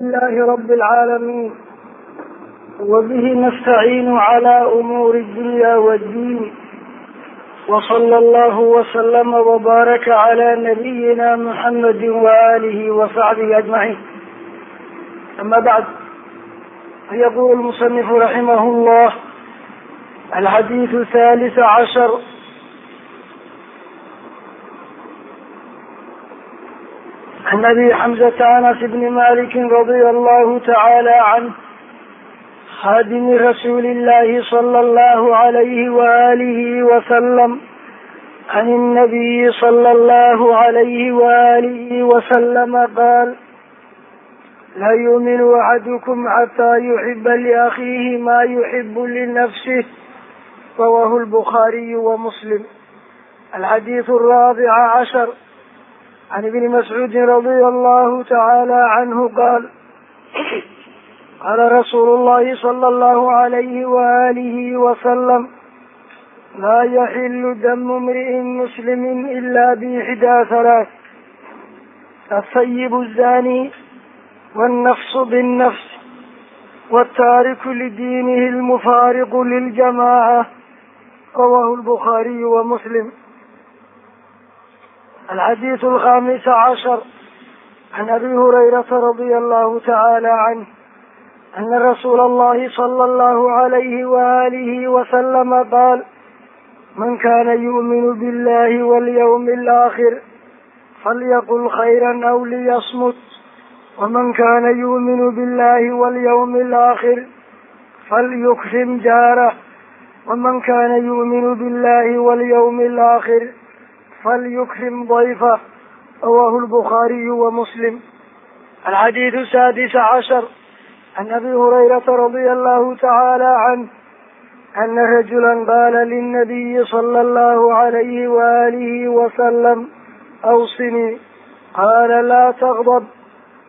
لله رب العالمين، وبه نستعين على أمور الدنيا والدين، وصلى الله وسلم وبارك على نبينا محمد وآله وصحبه أجمعين. أما بعد، يقول المصنف رحمه الله: الحديث الثالث عشر عن أبي حمزة أنس بن مالك رضي الله تعالى عنه خادم رسول الله صلى الله عليه وآله وسلم عن النبي صلى الله عليه وآله وسلم قال: لا يؤمن أحدكم حتى يحب لأخيه ما يحب لنفسه. رواه البخاري ومسلم. الحديث الرابع عشر عن ابن مسعود رضي الله تعالى عنه قال: قال رسول الله صلى الله عليه وآله وسلم: لا يحل دم امرئ مسلم إلا بإحدى ثلاث: الثيب الزاني، والنفس بالنفس، والتارك لدينه المفارق للجماعة. رواه البخاري ومسلم. الحديث الخامس عشر عن أبي هريرة رضي الله تعالى عنه أن رسول الله صلى الله عليه وآله وسلم قال: من كان يؤمن بالله واليوم الآخر فليقل خيرا أو ليصمت، ومن كان يؤمن بالله واليوم الآخر فليكرم جاره، ومن كان يؤمن بالله واليوم الآخر فليكرم ضيفه. رواه البخاري ومسلم. الحديث السادس عشر عن أبي هريرة رضي الله تعالى عنه أن رجلا قال للنبي صلى الله عليه وآله وسلم: أوصني. قال: لا تغضب.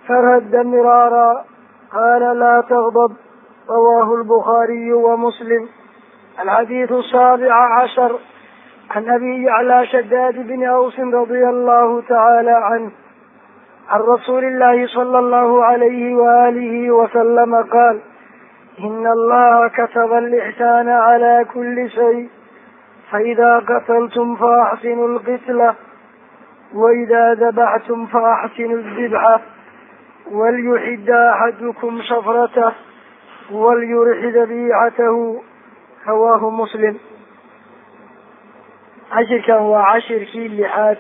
فرد مرارا، قال: لا تغضب. رواه البخاري ومسلم. الحديث السابع عشر عن أبي يعلى شداد بن أوس رضي الله تعالى عنه عن رسول الله صلى الله عليه وآله وسلم قال: إن الله كتب الإحسان على كل شيء، فإذا قتلتم فأحسنوا القتلة، وإذا ذبحتم فأحسنوا الذبحة، وليحد أحدكم شفرته، وليرح ذبيحته. رواه مسلم. Cashirkan waa cashirkii lixaad,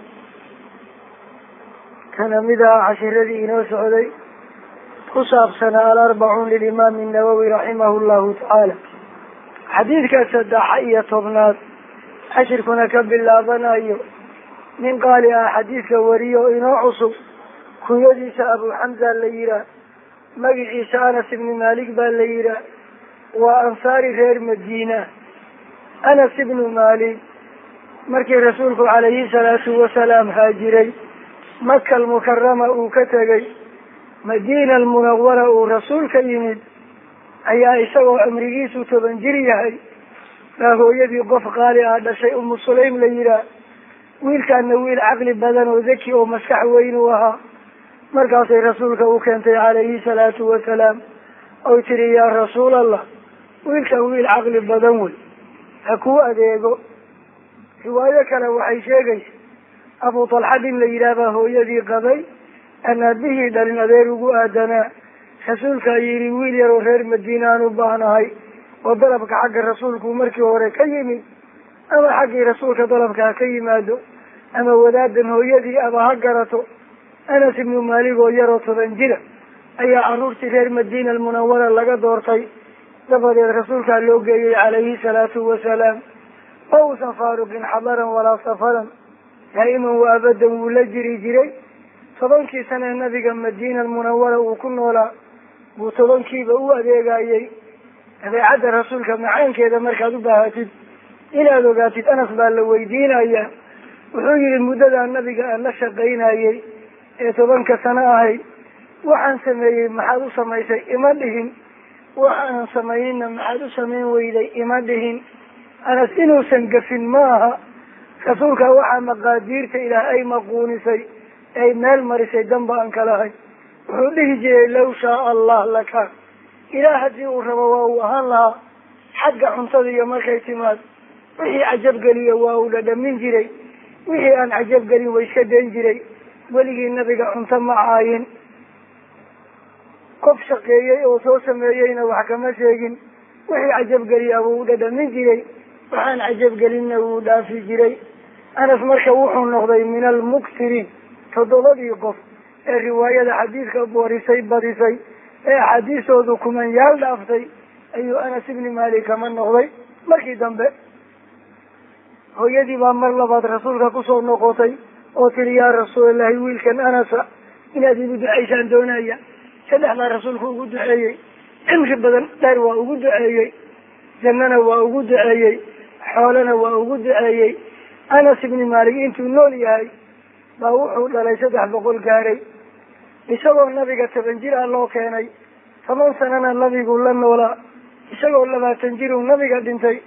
kana mid ah cashiradii inoo socday ku saabsanaa alarbacuun lilimaami nawowi raximahu llahu tacaala. Xadiidka 13aad cashirkuna ka bilaabanayo nin qaali ah xadiidka wariyo inoo cusub, kunyadiisa Abu Xamza la yihaah, magiciisa Anas ibni Maalik baa la yihaah, waa ansaari reer Madiina. Anas ibnu Maalik markii rasuulku calayhi salaatu wasalaam haajiray Maka almukarama uu ka tegay Madiina almunawara uu rasuulka yimid, ayaa isagoo cumrigiisu 10 jir yahay baa hooyadii qof qaali ah dhashay, Umu Sulaym la yihaah. Wiilkaana wiil caqli badan oo daki oo maskax weyn uu ahaa. Markaasay rasuulka u keentay calayhi salaatu wasalaam, oy tiri: yaa rasuul Allah, wiilkan wiil caqli badan wey, ha kuu adeego. Riwaayo kale waxay sheegaysa Abu Talxa nin la yidhaah baa hooyadii qabay, aan aabihii dhalin adeer ugu aadanaa. Rasuulkaa yidhi: wiil yaroo reer Madiina aan u baahnahay, oo dalabka xagga rasuulku markii hore ka yimid, ama xaggii rasuulka dalabka ha ka yimaado, ama wadaadan hooyadii aba ha garato. Anas ibnu Maalik oo yaroo 10 jira ayaa carruurtii reer Madiina almunawara laga doortay. Dabadeed rasuulkaa loo geeyey calayhi salaatu wasalaam. Ma uusan faaruqin xadaran walaa safaran, daa'iman wa abadan wuu la jiri jiray. 10kii sane nabiga Madiina almunawara uu ku noolaa buu 10kiiba u adeegayey. Dabeecadda rasuulka macaankeeda markaad u baahatid inaad ogaatid, Anas baa la weydiinayaa. Wuxuu yihi: muddadaa nabiga aan la shaqaynayey ee 10ka sano ahayd, waxaan sameeyey maxaad u samaysay ima dhihin, waxaanan samaynina maxaad u samayn weyday ima dhihin. Anas inuusan gafin ma aha. Rasuulka waxaa maqaadiirta ilaah ay maquunisay, ay meel marisay, danba aan kalahay. Wuxuu dhihi jiray law shaa Allah lakaan, ilaah haddii uu rabo waa uu ahaan lahaa. Xagga cuntada iyo markay timaad wixii cajabgeliya waa uu dhadhamin jiray, wixii aan cajabgelin way iska dayn jiray. Weligii nabiga cunto ma caayin, qof shaqeeyey oo soo sameeyeyna wax kama sheegin. Wixii cajabgeliyaa wuu dhadhamin jiray, waxaan cajabgelinna wuu dhaafi jiray. Anas marka wuxuu noqday min almuktiriin, 7dii qof ee riwaayada xadiidka warisay badisay ee axaadiistoodu kumanyaal dhaaftay ayuu Anas ibni Malik kama noqday. Markii dambe hooyadii baa mar labaad rasuulka kusoo noqotay oo tiri yaa rasuulallahi, wiilkan Anasa inaad igu duceysaan doonaya. 3 baa rasuulku ugu duceeyey, cimri badan dheer waa ugu duceeyey, jannana waa ugu duceeyey, xoolana waa ugu duceeyey. Anas ibni Malik intuu nool yahay baa wuxuu dhalay 300 gaaray, isagoo nabiga 10 jir ah loo keenay, 10 sanana nabigu la noolaa, isagoo 20 jir uu nabiga dhintay,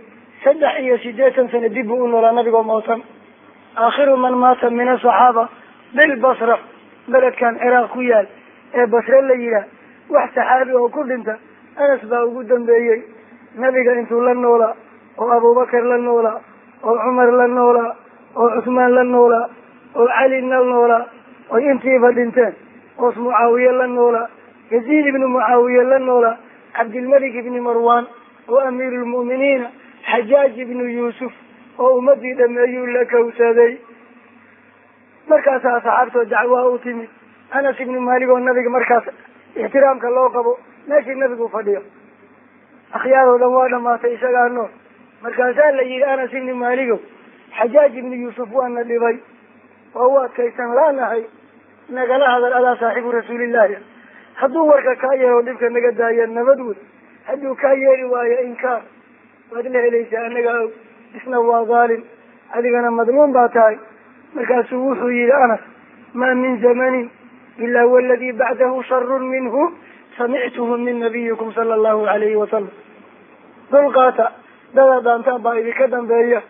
83 sano dib buu u noolaa nabigoo mootan. Aakhiru man maata min asaxaaba bilbasra, beledkan Ciraaq ku yaal ee Basre la yihaah, wax saxaabi oo ku dhinta Anas baa ugu dambeeyey. Nabiga intuu la noolaa oo Abubakar la noolaa oo Cumar la noolaa oo Cuthmaan la noolaa oo Cali la noolaa oo intiiba dhinteen, oos Mucaawiye la noolaa, Yaziid ibnu Mucaawiye la noolaa, Cabdilmalik ibni Marwaan oo amiirulmu'miniina, Xajaaj ibnu Yuusuf oo ummadii dhameeyuu la kowsaday. Markaasaa asxaabtoo dacwaa u timid Anas ibni Maalik oo nabiga markaas ixtiraamka loo qabo meeshii nabigu fadhiyo, akhyaaroo dhan waa dhamaatay, isagaa nool. Markaasaa la yihi Anas ibni Maaligow, Xajaaj ibnu Yuusuf waana dhibay oo u adkaysan laanahay, nagala hadal adaa saaxibu rasuulillaahi. Hadduu warka kaa yeero dhibka naga daaya nabad wey, hadduu kaa yeeri waayo inkaar waad la helaysaa, anaga og isna waa dhaalim, adigana madluum baa tahay. Markaasuu wuxuu yihi Anas, maa min zamanin ilaa waladii bacdahu sharun minhu samictuhu min nabiyikum sala allahu alayhi wasalam. Dulqaata dada dhaantaan baa idinka dambeeya.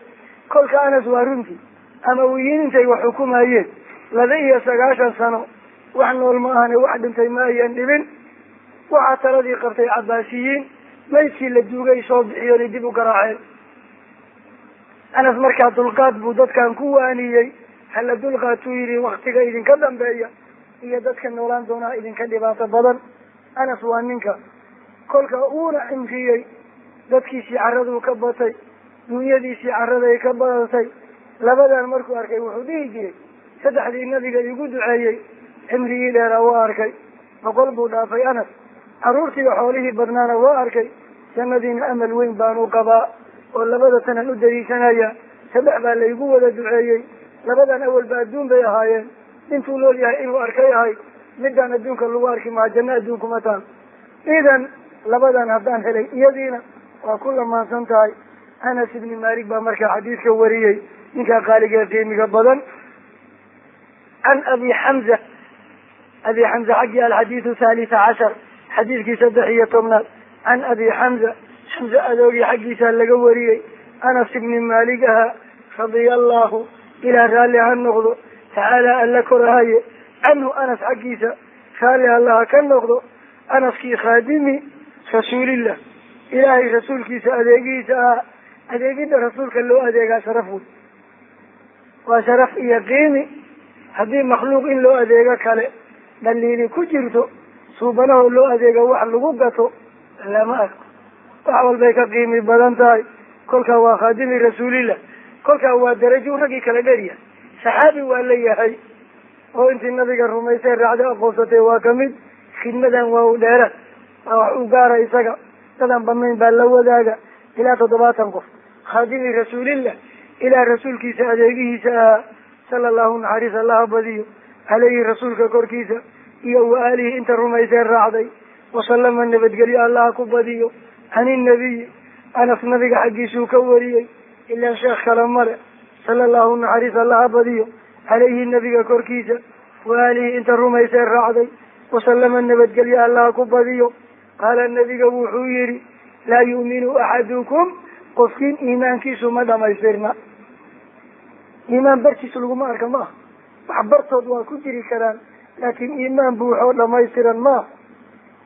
Kolka Anas waa runtii amawiyiin intay wax xukumayeen 92 sano wax nool ma ahane, wax dhintay ma ayan dhibin. Waxaa taladii qabtay Cabaasiyiin, maydkii la duugay soo bixiyoonay dib u garaaceen. Anas markaa dulqaad buu dadkan ku waaniyey, hala dulqaatuu yidhi waktiga idinka dambeeya iyo dadka noolaan doonaa idinka dhibaato badan. Anas waa ninka kolka uuna cimriyey, dadkiisii carraduu ka batay, dunyadiisii carraday ka badatay. Labadan markuu arkay wuxuu dhihi jiray 3dii nabiga igu duceeyey cimrigii dheeraa waa arkay, 100 buu dhaafay Anas, carruurtiiyo xoolihii badnaana waa arkay, jannadiina amal weyn baanu qabaa oo labada tanan u dariishanaya. 3 baa laygu wada duceeyey, labadan awalba adduun bay ahaayeen, intuu nool yahay inuu arkay ahay, midaan adduunka lagu arki maa, janno adduunkuma taal. Idan labadan haddaan helay iyadiina waa ku lamaansan tahay. Anas ibni Malik baa markaa xadiidka wariyey, ninkaa qaaliga ee qiimiga badan. Can Abi Xamza, Abi Xamza xaggii alxadiidu 13, xadiidkii 13aad. Can Abi Xamza, Xamza adoogii xaggiisa laga wariyey, Anas ibni Malik ahaa radia allahu ilaa raalli ha noqdo tacaala alla korahaye canhu Anas xaggiisa raalli allaha ka noqdo. Anaskii khaadimi rasuulillah, ilaahay rasuulkiisa adeegihiisa ahaa. Adeegidda rasuulka loo adeegaa sharaf wey, waa sharaf iyo qiimi. Haddii makhluuq in loo adeego kale dhaliili ku jirto, suubanahoo loo adeego wax lagu gato lama arko, wax walbay ka qiimi badan tahay. Kolkaa waa khaadimi rasuulillah, kolkaa waa darajo raggii kala dheryahay. Saxaabi waa la yahay oo intii nabiga rumaysay raacda aqoonsatay waa kamid. Khidmadan waa u dheera, waa wax u gaara isaga, dadan badnayn baa la wadaaga ilaa 70 qof. Khaadimi rasuulillah, ilaa rasuulkiisa adeegihiisa ahaa sala allahu naxariis allaha badiyo caleyhi rasuulka korkiisa iyo wa aalihi inta rumayseen raacday, wasalama nabadgelyo allaha ku badiyo. Can innabiyi, Anas nabiga xaggiisuu ka wariyey, ilaan sheekh kale male. Sala allahu naxariis allaha badiyo caleyhi nabiga korkiisa wa aalihi inta rumayseen raacday, wasalama nabadgelyo allaha ku badiyo. Qaala nabiga wuxuu yihi laa yu'minu axadukum, qofkiin iimaankiisu ma dhamaystirna. Iimaan bartiisu laguma arka ma aha, wax bartood waa ku jiri karaan, laakiin iimaan buuxoo dhamaystiran maaha.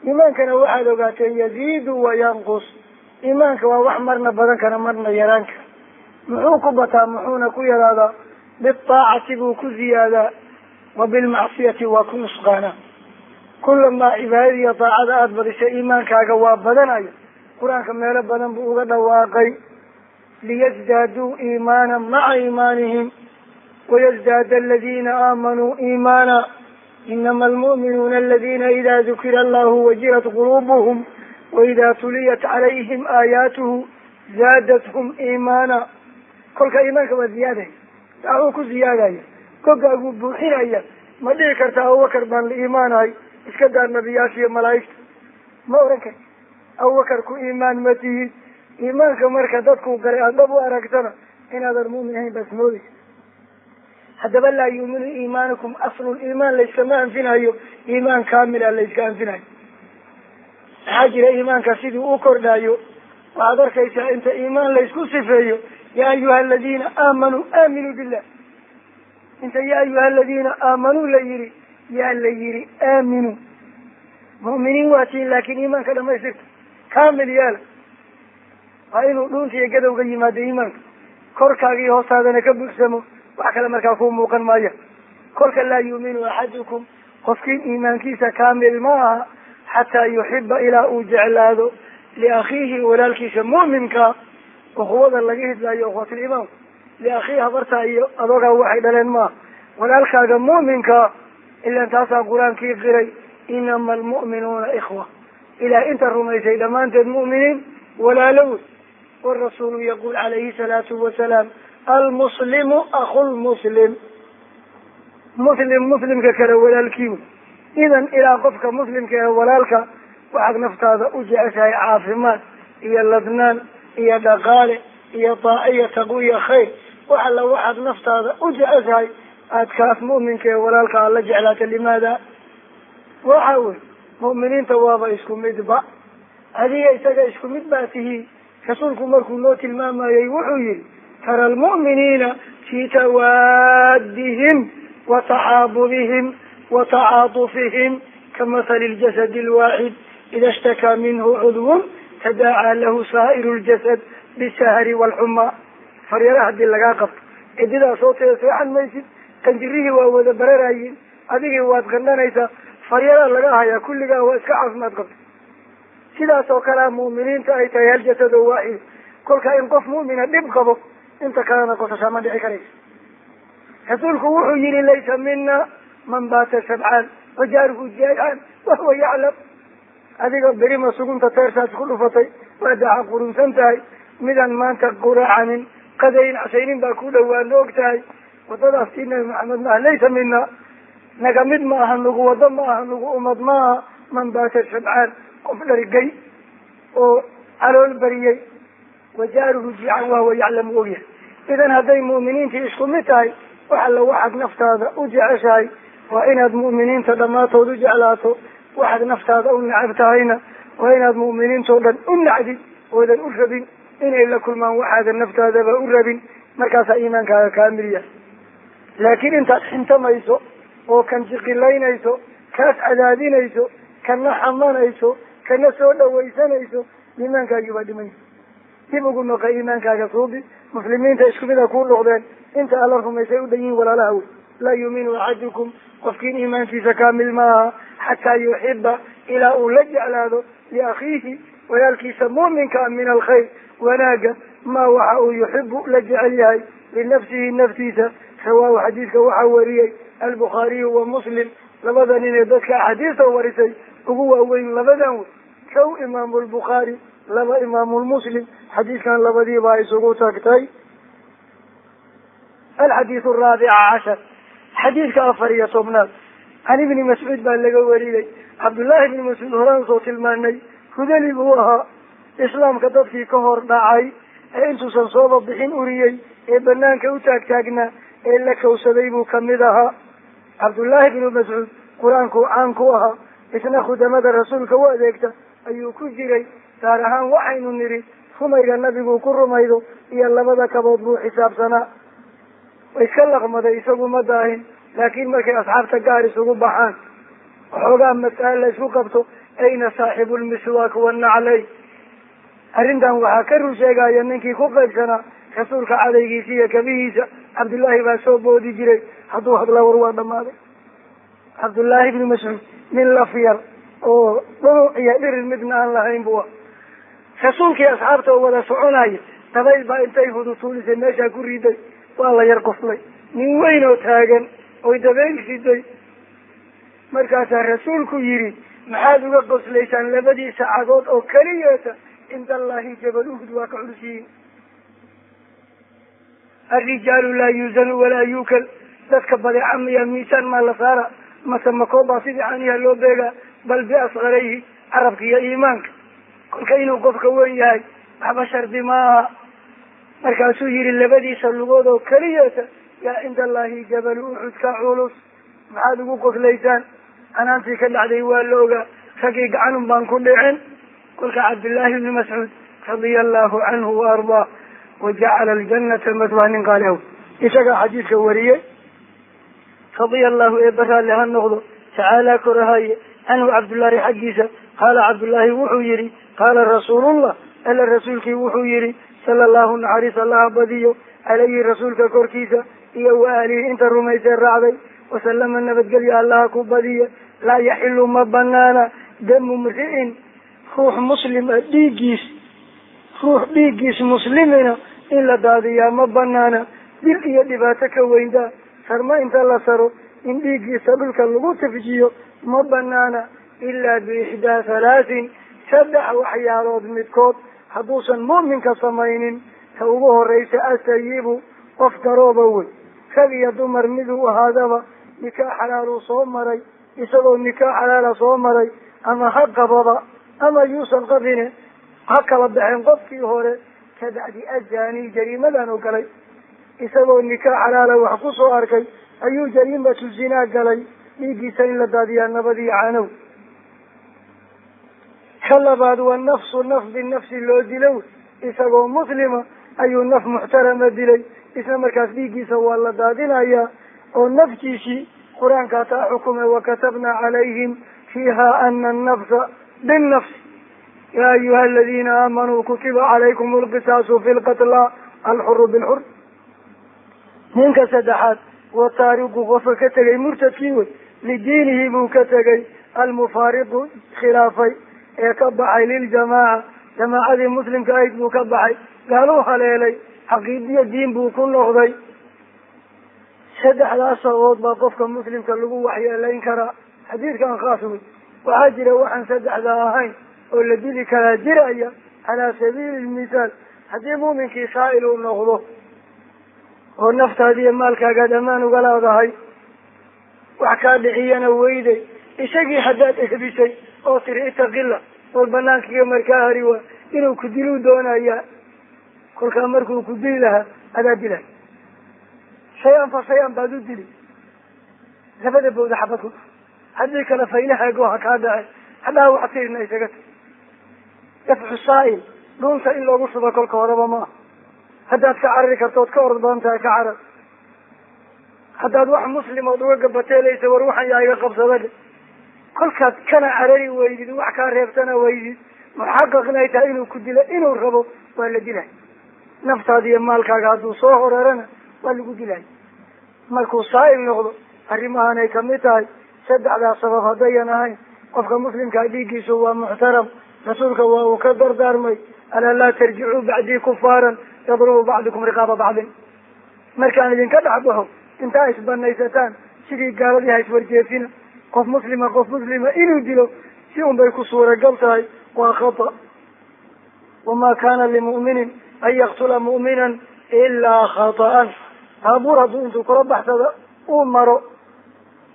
Iimaankana waxaad ogaateen yaziidu wa yanqus. Iimaanka waa wax marna badan kara marna yaraan kara. Muxuu ku bataa muxuuna ku yaraadaa? Biaacati buu ku ziyaadaa, wa bilmacsiyati waa ku nusqaanaa. Kulamaa cibaadadiiyo daacada aada badisay iimaankaaga waa badanaya. Qur-aanka meelo badan buu uga dhawaaqay, liyasdaaduu iimaana maca iimaanihim wayasdaada aladiina aamanuu iimaana inama almu'minuuna aladiina idaa dukira allahu wajilat quluubuhum waidaa tuliyat calayhim aayaatuhu zaadathum iimaana. Kolka iimaanka waa ziyaadaya, daacuu ku ziyaadaya, gogaaguu buuxinaya. Ma dhihi karta Abubakar baan la iimaanahay, iska daa nabiyaasha iyo malaa'igta, ma oran karti. Abubakar ku iimaan ma tihid. Iimaanka marka dadkuu galay aada dhab u aragtana inaadan mu'min ahayn baas moodaysa. Haddaba laa yuuminu iimaanukum, aslul iimaan layskama anfinayo, iimaan kaamila layska anfinayo. Maxaa jira iimaanka sidii u kordhaayo waxaad arkaysaa inta iimaan laysku sifeeyo, yaa ayuha aladiina aamanuu aaminuu billah. Inta yaa ayuha aladiina aamanuu la yiri, yaa la yiri aaminuu. Mu'miniin waa tihiin, laakiin iimaanka dhamaystirta kaamil yeela. Waa inuu dhuunta iyo gadowga yimaado iimaanka, korkaaga iyo hoostaadana ka buuxsamo, wax kale markaa kuu muuqan maaya. Kolka laa yuuminu axadukum, qofkiin iimaankiisa kaamil ma aha xataa yuxiba ilaa uu jeclaado liakhiihi walaalkiisa mu'minka. Ukhuwada laga hidlaayo ukhwatuliimaanku, liakhiihi habartaa iyo adogaa waxay dhaleen maaha, walaalkaaga mu'minka. Ilan taasaa qur-aankii qiray, inama almu'minuuna ikhwa. Ilaah inta rumaysay dhammaanteed mu'miniin walaalow. Warasuulu yaquul calayhi salaatu wasalaam, almuslimu akhulmuslim, muslim muslimka kale walaalkiiw. Idan ilaa qofka muslimka ee walaalka waxaad naftaada u jeceshahay caafimaad iyo ladnaan iyo dhaqaale iyo daaco iyo taqwo iyo khayr, wax alla waxaad naftaada u jeceshahay aad kaas mu'minka ee walaalka aad la jeclaata. Limaada? Waxa wey mu'miniinta waaba isku midba, adiga isaga isku mid baa tihiin. Rasuulku markuu noo tilmaamayey wuxuu yihi, tara almu'miniina fii tawaadihim wa taxaabubihim wa tacaatufihim kamathali ljasadi alwaaxid ida ishtakaa minhu cudwun tadaacaa lahu saa'iru ljasad bisahri waalxumaa. Faryara haddii lagaa qabto cididaa soo tee seexan maysid, qanjirihii waa wada bararayiin, adigii waad qandhanaysaa, faryaraa laga hayaa, kulligaa waa iska caafimaad qabta. Sidaas oo kalea mu'miniinta ay tahay hal jasad oo waaxid. Kolka in qof mu'mina dhib qabo inta kalena qosashaa ma dhici karayso. Rasuulku wuxuu yihi, laysa mina man baata sabcaan wajaaruhu jaacan wahuwa yaclam. Adiga berima sugunta teersaas ku dhufatay, waa daaca qurunsan tahay, midaan maanta quraacanin qadayn cashaynin baa ku dhowaa, na og tahay. Wadadaas tii Nabi Maxamed maaha, laysa mina, naga mid ma aha, nagu wado ma aha, nagu ummad ma aha. Man baata sabcaan, qof dhargay oo calool bariyey, wajaaruhu jiican wahuwa yaclamu, ogyahay. Idan hadday mu'miniintii isku mid tahay, wax alla waxaad naftaada u jeceshahay waa inaad mu'miniinta dhammaantood u jeclaato, waxaad naftaada u necab tahayna waa inaad mu'miniintoo dhan u nacdid, oodan u rabin inay la kulmaan waxaadan naftaadaba u rabin. Markaasaa iimaankaaga kaamil yahay. Laakiin intaad xintamayso oo kan jiqilaynayso, kaas cadaadinayso, kana xamanayso, kana soo dhawaysanayso, iimaankaagii baa dhimanya. Dib ugu noqa iimaankaaga suubi. Muslimiinta isku mid a kuu noqdeen, inta alla rumaysay u dhan yihiin walaalaha wey. Laa yuuminu axadukum, qofkiin iimaankiisa kaamil maaha xataa yuxiba ilaa uu la jeclaado liakhiihi walaalkiisa mu'minka min alkhayr wanaaga maa waxa uu yuxibu la jecel yahay linafsihi naftiisa. Rawaahu xadiidka waxaa wariyey albukhaariyu wa Muslim, labada nin ee dadka axaadiista warisay ugu waaweyn labadan wey. Kow imaamu lbukhaari, laba imaamulmuslim. Xadiidkan labadiibaa isugu tagtay. Alxadiidu araabica cashar, xadiidka 14aad, can Ibni Mascuud baa laga wariyey. Cabdullaahi ibni Mascuud horaan soo tilmaanay, hudali buu ahaa, islaamka dadkii ka hor dhacay ee intuusan sooba bixin uriyey ee banaanka u taagtaagnaa ee la kawsaday buu kamid ahaa. Cabdullaahi ibnu Mascuud qur-aankuu caan ku ahaa, isna khudamada rasuulka u adeegta ayuu ku jiray. Gaar ahaan waxaynu nidhi rumayga nabigu ku rumaydo iyo labada kabood buu xisaabsanaa, iska laqmaday, isagu ma daahin. Laakiin markay asxaabta gaar isugu baxaan waxoogaa mas'ale la isku qabto, ayna saaxibulmiswaak wanaclay. Arrintan waxaa ka run sheegaya ninkii ku qaybsanaa rasuulka cadaygiisa iyo kabihiisa. Cabdullaahi baa soo boodi jiray, hadduu hadla war waa dhamaaday. Cabdullaahi ibnu Mascuud nin laf yar oo dhumuc iyo dhirir midna aan lahayn buu ah. Rasuulkii asxaabta oo wada soconaya dabayl baa intay hudutuulisay meeshaa ku riday, waa la yar qoslay. Nin weyn oo taagan oy dabayl riday. Markaasaa rasuulku yidhi, maxaad uga qoslaysaan labadiisa cagood oo keliyeeta? Cinda allahi jabal Uhud waa ka culsiyiin. Alrijaalu laa yuuzanu walaa yuukal. Dadka badeeca miya miisaan maa la saara, mase makoobaa sidii caaniha loo beegaa? Bal biasqarayhi, carabka iyo iimaanka. Kolka inuu qofka weyn yahay waxba shardi maaha. Markaasuu yihi labadiisa lugood oo keliyeeta yaa cinda allahi jabalu Uxud ka culus, maxaad ugu qoslaysaan? Canaantii ka dhacday waa la ogaa, raggii gacanun baan ku dhicin. Kolka Cabdullaahi ibni Mascuud radia allahu canhu wa ardaa, wajacala aljanata mathwaa, nin qaali aw isagaa xadiidka wariyey. Radia allahu, eeba raalli ha noqdo, tacaalaa korahaye, canhu Cabdullaahi xaggiisa. Qaala Cabdullaahi wuxuu yihi, qaala rasuulullah, alla rasuulkii wuxuu yihi, sala allahu, naxariis allaha badiyo, calayhi rasuulka korkiisa iyo wa aalihi inta rumaysee raacday, wasalama, nabadgelyo allaha ku badiya. Laa yaxilu, ma banaana, damu mri'in, ruux muslima dhiiggiis, ruux dhiiggiis muslimina in la daadiyaa ma banaana. Dil iyo dhibaato ka weyndaa sarma inta la saro in dhiiggiisa dhulka lagu tifjiyo ma banaana, ilaa biixdaa halaatin, saddex waxyaalood midkood hadduusan mu'minka samaynin. Ta ugu horeysa, asayibu, qof darooba wey, rag iyo dumar miduu ahaadaba, nikaax xalaaluu soo maray, isagoo nikaax xalaala soo maray, ama ha qababa ama yuusan qabine, ha kala baxeen qofkii hore. Kabacdi azaani, jariimadan oo galay, isagoo nikaax xalaala wax ku soo arkay ayuu jariimatu zinaa galay, dhiiggiisa in la daadiyaa nabadiyo canow. Ka labaad, wa nafsu, naf binafsi loo dilo, isagoo muslima ayuu naf muxtarama dilay, isla markaas dhiiggiisa waa la daadinayaa oo naftiisii qur-aankaa taa xukumay: wakatabnaa calayhim fiiha ana annafsa binnafs, yaa ayuha aladiina aamanuu kutiba calaykum alqisaasu fi lqatla, alxuru bilxur. Ninka saddexaad, wataariqu, qofka ka tegay murtadkii wey, lidiinihi buu ka tegay, almufaariqu, khilaafay ee ka baxay, liljamaaca, jamaacadii muslimka ahayd buu ka baxay, gaaluu haleelay, xaqiidiyo diin buu ku noqday. Saddexdaas sababood baa qofka muslimka lagu waxyeelayn karaa. Xadiidkan khaas wey. Waxaa jira waxaan saddexdaa ahayn oo la dili karaa jiraya. Calaa sabiili lmithaal, haddii muuminkii saa'il uu noqdo oo naftaadi iyo maalkaagaad ammaan uga leedahay, wax kaa dhiciyana weyday, isagii haddaad ehbisay oo tiri itaqila, war banaankiga markaa hari, waa inuu ku diluu doonayaa. Kolkaa markuu ku dili lahaa adaa dilay, shay-an fa shay-an baad u dili, labada bawda xabad ku dhuf. Haddii kale faylahaago ha kaa dhace, hadhaa wax tirina isaga tag. Dafcu saa'il, dhuunta in loogu shubo kolka horeba ma aha. Haddaad ka carari karto ood ka orod badan tahay, ka carar. Haddaad wax muslim ood uga gabateelaysa, war waxan yaa iga qabsada dhe. Kolkaad kana carari weydid, wax kaa reebtana weydid, muxaqaqna ay tahay inuu ku dilo inuu rabo, waa la dilay. Naftaada iyo maalkaaga hadduu soo horarana waa lagu dilay. Markuu saa'il noqdo arrimahan ay kamid tahay. Saddexdaas sabab haddayan ahayn, qofka muslimkaa dhiiggiisu waa muxtaram. Rasuulka waa uu ka dardaarmay: alaa laa tarjicuu bacdii kufaaran yadrubu bacdukum riqaaba bacdin. Markaan idinka dhex baxo, intaa isbanaysataan sidii gaaladii ha iswarjeefina. Qof muslima qof muslima inuu dilo si un bay ku suuragal tahay, waa khata. Wamaa kana limu'minin an yaqtula mu'minan ilaa khata'an. Baabuur hadduu intuu kula baxsado uu maro,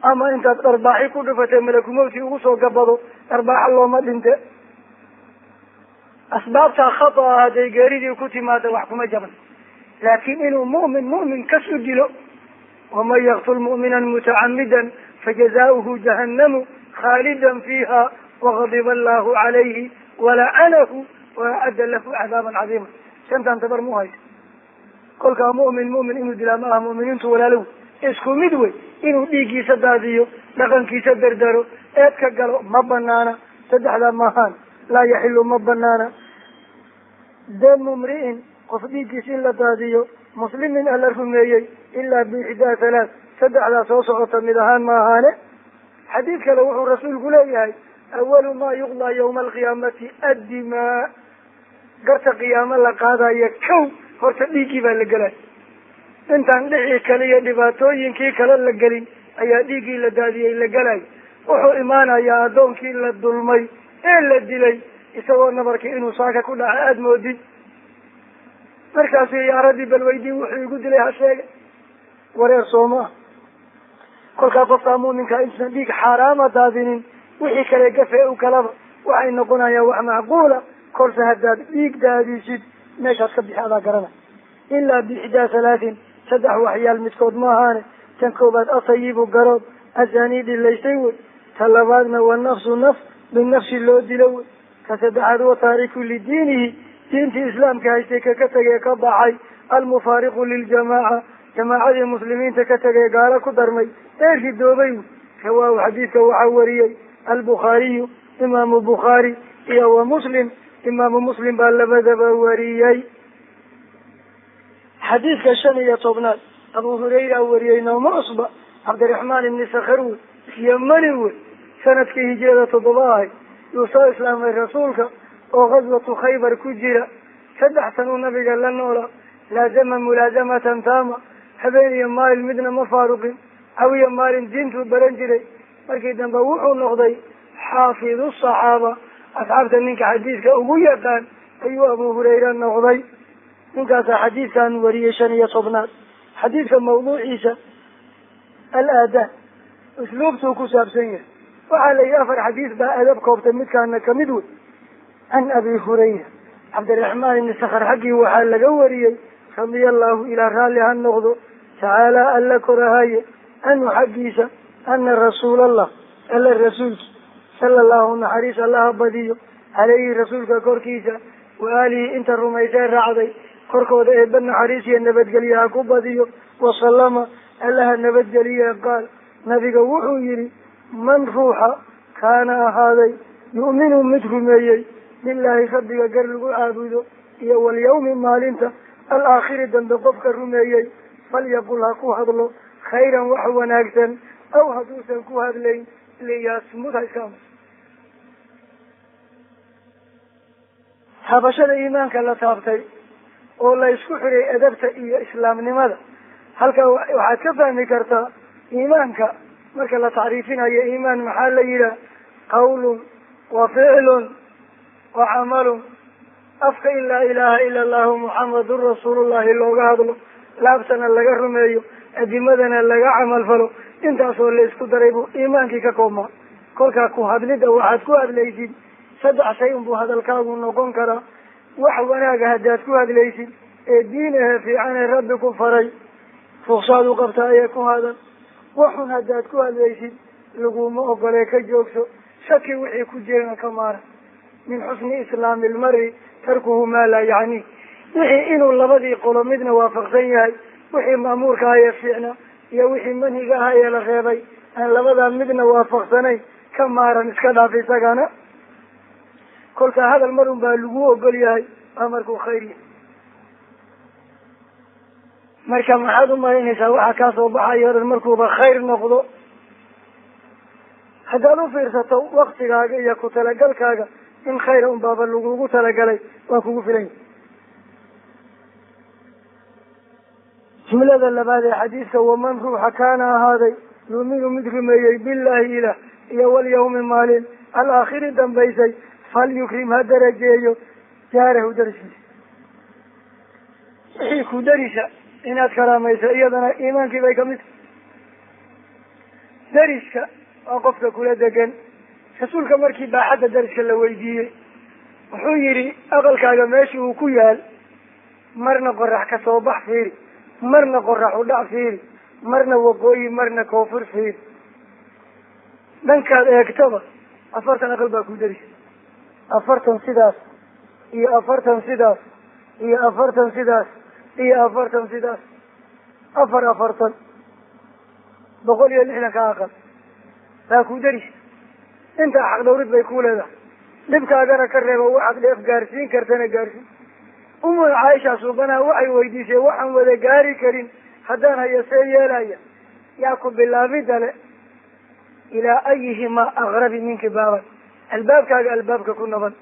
ama intaad dharbaaxi ku dhufatay malakumowti ugu soo gabado, dharbaaxa looma dhinte. Asbaabtaa khata'a hadday geeridii ku timaada, wax kuma jaban. Laakiin inuu mu'min mu'min kas u dilo, waman yaqtul mu'minan mutacamidan fajazaauhu jahannamu khaalidan fiiha wagadiba allahu calayhi walacanahu waacadda lahu cadaaban cadiima. Shantan tabar mu haysa. Kolkaa mu'min mu'min inuu dilaa ma aha. Mu'miniintu walaalow. Isku mid wey inuu dhiiggiisa daadiyo, dhaqankiisa dardaro, eedka galo ma banaana. Saddexdaa maahaan laa yaxilu ma banaana damu mri'in qof dhiiggiisa in la daadiyo muslimin alla rumeeyey ilaa biixdaa halaat, saddexdaa soo socota mid ahaan ma ahaane. Xadiid kale wuxuu rasuulku leeyahay awalu maa yuqdaa yawma alqiyaamati addimaa, garta qiyaamo la qaadaya kow horta dhiiggii baa la gelay. Intaan dhixii kale iyo dhibaatooyinkii kale la gelin ayaa dhiiggii la daadiyey la gelay. Wuxuu imaanayaa addoonkii la dulmay ee la dilay isagoo nabarkii inuu saaka ku dhaca aada moodid. Markaasuu yaa rabbi bal weydii wuxuu igu dilay ha sheege. Wareer sooma ah. Kolkaa qofkaa muuminka intuusan dhiig xaaraama daadinin wixii kale gafe u kalaba waxay noqonayaan wax macquula. Kolse haddaad dhiig daadisid meeshaad ka bixi adaa garanay. Ilaa biixdaa halaatin, saddex waxyaal midkood ma ahaane. Tan koobaad atayibu garood azaanii dhilaystay wey. Ta labaadna wa nafsu naf binafsi loo dilo wey. Ka saddexaad wa taariku lidiinihi, diintii islaamka haystay kaka tegee ka baxay, almufaariqu liljamaaca, jamaacadii muslimiinta ka tegee gaalo ku darmay ee ridoobay wey. Rawaahu xadiidka waxaa wariyey albukhaariyu imaamu bukhaari iyo wa muslim, imaamu muslim baa labadaba wariyey. Xadiidka 15aad Abu Hurayra wariyey nooma cusba, Cabdiraxmaan ibni Sakhr wey, yamani wey, sanadkii hijrada 7 ahay yuu soo islaamay rasuulka oo ghaswatu Khaybar ku jira. 3 sanuu nabiga la noolaa, laazama mulaasamatan taama, habeen iyo maalin midna ma faaruqin, cawiya maalin diintuu baran jiray. Markii dambe wuxuu noqday xaafidu saxaaba, asxaabta ninka xadiidka ugu yaqaan ayuu Abu Hurayra noqday. Ninkaasaa xadiidkan wariyey 15aad. Xadiidka mawduuciisa al-aadaan usluubtuu ku saabsan yahay. Waxaa la yidhi 4 xadiis baa adab koobtay, midkaana kamid wey. Can Abi Hurayra Cabdiraxmaan ibni Sakhr xaggii waxaa laga wariyey radia allahu ilaa raalli ha noqdo tacaala alla korahaye anhu xaggiisa ana rasuulallah alla rasuulki sala allahu naxariis allaha badiyo caleyhi rasuulka korkiisa wa aalihi inta rumaysee raacday korkooda eebba naxariis iyo nabadgelye ha ku badiyo wasalama allaha nabadgeliye. Qaal nabiga wuxuu yidhi man ruuxa kaana ahaaday yu'minu mid rumeeyey billaahi rabbiga gar lagu caabudo iyo walyawmi maalinta alaakhiri dambe qofka rumeeyey falyaqul ha ku hadlo khayran wax wanaagsan aw hadduusan ku hadlayn liyasmut ha iska aamuso. Taabashada iimaanka la taabtay oo la isku xiray adabta iyo islaamnimada, halka waxaad ka fahmi kartaa iimaanka marka la tacriifinayo iimaan maxaa la yidhaah? Qawlun wa ficlun wa camalun. Afka in laa ilaaha ila allahu muxamadun rasuulullahi looga hadlo, laabtana laga rumeeyo, adimadana laga camal falo, intaasoo la isku daray buu iimaankii ka koobmaa. Kolkaa ku hadlidda waxaad ku hadlaysid 3 shay unbuu hadalkaagu noqon karaa. Wax wanaaga haddaad ku hadlaysid ee diin ahe fiican ee rabbi ku faray ruqsaad u qabtaa ee ku hadal. Waxun haddaad ku hadlaysid laguma ogolee ka joogso, shaki wixii ku jirana ka maara. Min xusni islaami ilmari tarkuhu maa laa yacnii, wixii inuu labadii qolo midna waafaqsan yahay, wixii ma'muurka ahee fiicna iyo wixii manhiga aha ee la reebay aan labadaa midna waafaqsanayn ka maaran, iska dhaaf isagana. Kolkaa hadal marun baa lagu ogol yahay waa markuu khayr yahay. Marka maxaad u malaynaysaa waxaa kaa soo baxayo o dhan markuuba khayr noqdo? Haddaad u fiirsato waktigaaga iyo ku talagalkaaga in khayra un baaba lagugu talagalay waa kugu filan yahay. Jumlada labaad ee xadiidka waman ruuxa kaana ahaaday yuuminu mid rumeeyey billaahi ilaah iyo walyawmi maalin alaakhiri dambaysay falyukrim ha darajeeyo jaarahu dariskiisa. Wixii ku darisa inaad karaamayso iyadana iimaankii bay kamid tahay. Dariska waa qofka kula degan. Rasuulka markii baaxadda dariska la weydiiyey wuxuu yidhi aqalkaaga meesha uu ku yaal marna qorax ka soo bax fiiri, marna qorax u dhac fiiri, marna waqooyi, marna koonfur fiiri. Dhankaad eegtaba 40 aqal baa ku darisa, 40 sidaas iyo 40 sidaas iyo 40 sidaas iyo 40 sidaas, 44. 160 ka aqal baa ku daris intaa xaq dhowrid bay ku leedahay dhibkaagana ka reebo waxaad dheef gaarsiin kartana gaarsiin. Umu Caaisha suubanaha waxay weydiisay waxaan wada gaari karin haddaan hayo see yeelaya yaa ku bilaabida le ilaa ayihimaa aqrabi minki baaban albaabkaaga albaabka ku naban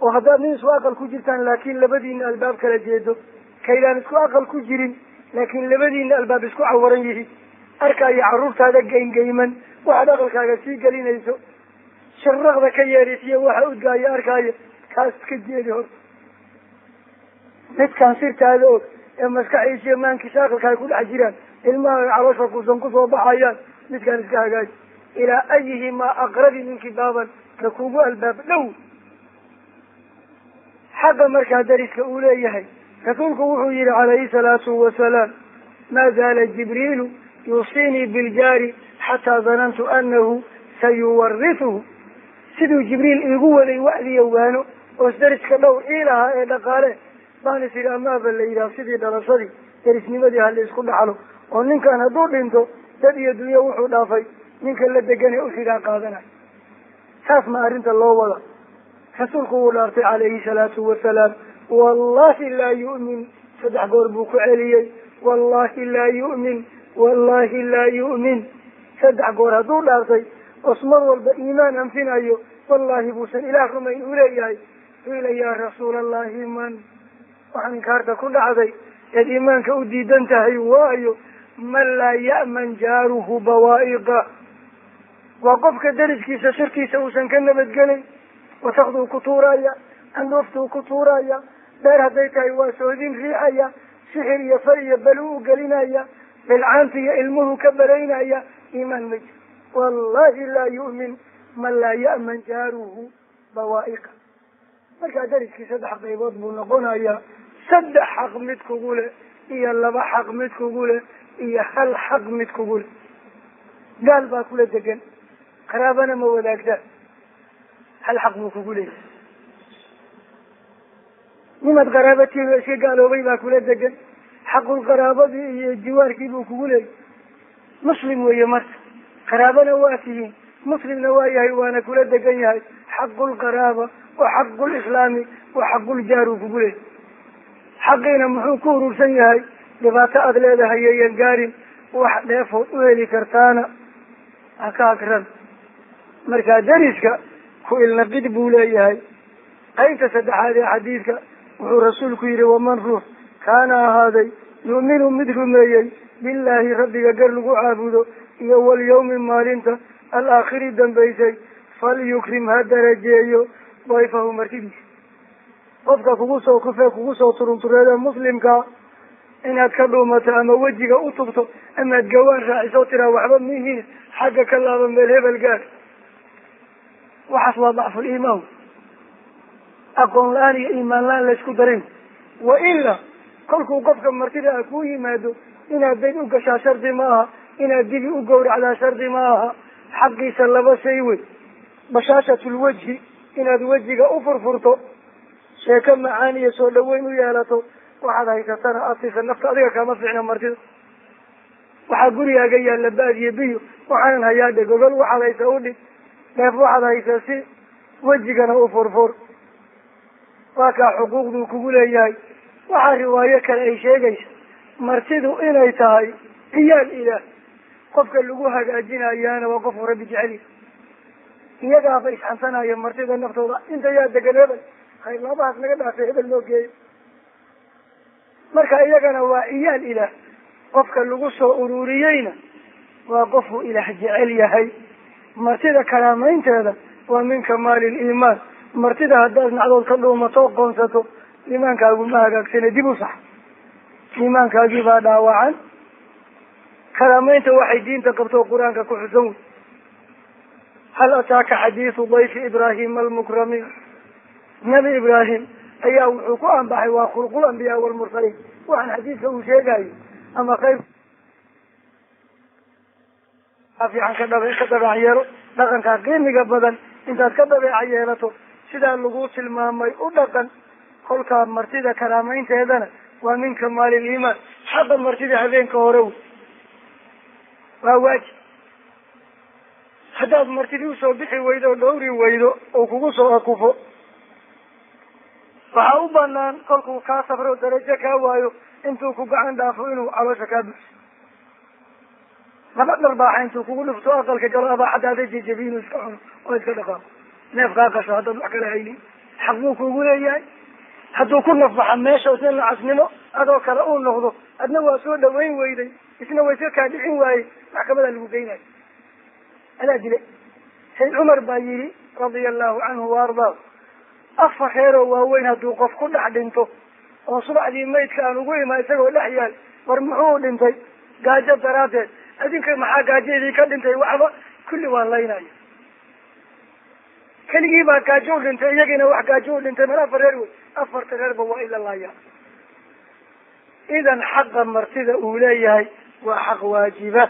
oo haddaad nin isku aqal ku jirtaan laakiin labadiina albaab kala jeedo kaydaan isku aqal ku jirin laakiin labadiina albaab isku cawaran yihiin arkaayo carruurtaada geyngeyman waxaad aqalkaaga sii gelinayso sharaqda ka yeerisiyo waxa udgaayo arkaayo kaas ka jeedi horta midkaan sirtaada og ee maskaxiisa iyo maankiisa aqalkaaga ku dhex jiraan ilmaha caloosha kuusan kusoo baxayaan midkaan iska hagaaji ilaa ayihimaa aqrabi minki baaban ka kugu albaab dhow. Xaqa markaa dariska uu leeyahay rasuulku wuxuu yihi calayhi salaatu wasalaam maa zaala jibriilu yuusiinii biljaari xataa danantu anahu sayuwarituhu. Siduu Jibriil iigu waday wacdiya waano oos dariska dhowr ii lahaa ee dhaqaale baan is yidhi amaaba la yidhaha sidii dhalashadii darisnimadii ha la isku dhaxlo oo ninkan hadduu dhinto dad iyo dunyo wuxuu dhaafay ninka la deganee uxigaa qaadanayo. Saas ma arrinta loo wada. Rasuulku wuu dhaartay calayhi salaatu wasalaam wallahi laa yu'min 3 goor buu ku celiyey wallahi laa yu'min wallahi laa yu'min 3 goor hadduu dhaartay os mar walba iimaan anfinayo wallahi buusan ilaah rumayn uu leeyahay. Qiila yaa rasuulallahi man waxaan inkaarta ku dhacday eed iimaanka u diidan tahay waayo man laa ya'man jaaruhu bawaa'iqa waa qofka dariskiisa sirtiisa uusan ka nabadgelin wasakduu ku tuuraya candhuuftuu ku tuuraya dheer hadday tahay waa soodin riixaya sixir iyo far iyo balu u gelinaya bilcaanta iyo ilmuhu ka baraynaya iimaan ma jiro. Wallahi laa yu'min man laa ya'man jaaruhu bawaa'iqa. Markaa dariskii 3 qaybood buu noqonayaa 3 xaq mid kugu leh iyo 2 xaq mid kugu leh iyo 1 xaq mid kugu leh. Gaal baa kula degan qaraabana ma wadaagtaan 1 xaq buu kugu leeyahay. Nimaad qaraabatiina iska gaaloobay baa kula degan xaqul qaraabadii iyo jiwaarkii buu kugu leeyahay. Muslim weeye marka qaraabana waa tihiin muslimna waa yahay waana kula degan yahay xaqul qaraaba wa xaqul islaami wa xaqul jaar uu kugu leeyahay. Xaqiina muxuu ku urursan yahay dhibaato aada leedahay yayan gaarin wax dheefood u heli kartaana ha ka akran. Markaa dariska ku ilnaqid buu leeyahay. Qaybta 3aad ee xadiidka wuxuu rasuulku yihi waman ruux kaana ahaaday yu'minu mid rumeeyey billaahi rabbiga gar lagu caabudo iyo walyawmi maalinta alaakhiri dambaysay falyukrim ha darajeeyo dayfahu martidiisa. Qofka kugu soo kufee kugu soo turuntureeda muslimka inaad ka dhuumato ama wejiga u tubto amaad gawaan raaciso tiraa waxba mihiin xagga ka laaba meel hebel gaar waxaas waa dacful iimaan aqoon la-aan iyo iimaan la-aan la isku darin. Wa ilaa kolkuu qofka martida ah kuu yimaado inaad dayd u gashaa shardi ma aha inaad dibi u gowracdaa shardi ma aha. Xaqiisa 2 shay wey bashaashatul wajhi inaad wejiga u furfurto sheeko macaan iyo soo dhaweyn u yeelato waxaad haysatana aad siisa nafta adiga kama fiicna martida. Waxaa gurigaaga yaalla baadiye biyo waxaanan hayaa dhe gogol waxaad haysa u dhig dheef waxaad haysa si wejigana u furfur. Waa kaa xuquuqduu kugu leeyahay. Waxaa riwaayo kale ay sheegaysa martidu inay tahay ciyaal ilaah qofka lagu hagaajinayaana waa qofku rabbi jecel yahay. Iyagaaba isxansanaya martida naftooda inta yaa degan hebel khayr laabahaas naga dhaafay hebel noo geeyo. Marka iyagana waa ciyaal ilaah qofka lagu soo ururiyeyna waa qofku ilaah jecel yahay. Martida karaamaynteeda waa min kamaali liimaan. Martida haddaad nacdood ka dhuumato qoonsato iimaankaagu ma hagaagsane dib u sax iimaankaagii baa dhaawacan. Karaamaynta waxay diinta qabto qur-aanka ku xusan wey. Hal ataaka xadiisu dayfi Ibraahima almukramiin. Nabi Ibraahim ayaa wuxuu ku anbaxay waa khulqul ambiyaa walmursaliin. Waxaan xadiidka uu sheegayo ama khayr fiican ka dabeec yeelo dhaqankaa qiimiga badan intaad ka dabeeca yeelato sidaa lagu tilmaamay u dhaqan. Kolkaa martida karaamaynteedana waa min kamaali liimaan. Xaqa martida habeenka hore wey. Waa waajib. Haddaad martidii usoo bixi weydo oo dhowri weydo oo kugu soo akufo, waxaa u banaan kolkuu kaa safro darajo kaa waayo intuu ku gacan dhaafo inuu caloosha kaa buxso, laba dharbaaxa intuu kugu dhufto aqalka galo abaaxadaada jejebi inuu iska cuno oo iska dhaqaaqo, neef kaa qasho haddaad wax kala haynin, xaq buu kugu leeyahay. Hadduu ku nafbaxa meesha isna nacasnimo adoo kale uu noqdo, adna waa soo dhawayn weyday, isna waa iska kaa dhicin waayey, maxkamadaa lagu geynayo, adaa dilay. Sayd Cumar baa yidhi radia allahu canhu wa ardaahu, afar reeroo waaweyn hadduu qof ku dhex dhinto oo subaxdii maydka aan ugu imaa isagoo dhex yaal, war muxuu dhintay? Gaajo daraaddeed. Adinka maxaa gaajo idinka dhintay? Waxba kulli waan laynaya. Keligii baa gaajo u dhintay, iyagiina wax gaajo u dhintay, mar afar reer wey, afarta reerba waa ila laaya. Idan xaqa martida uu leeyahay waa xaq waajiba.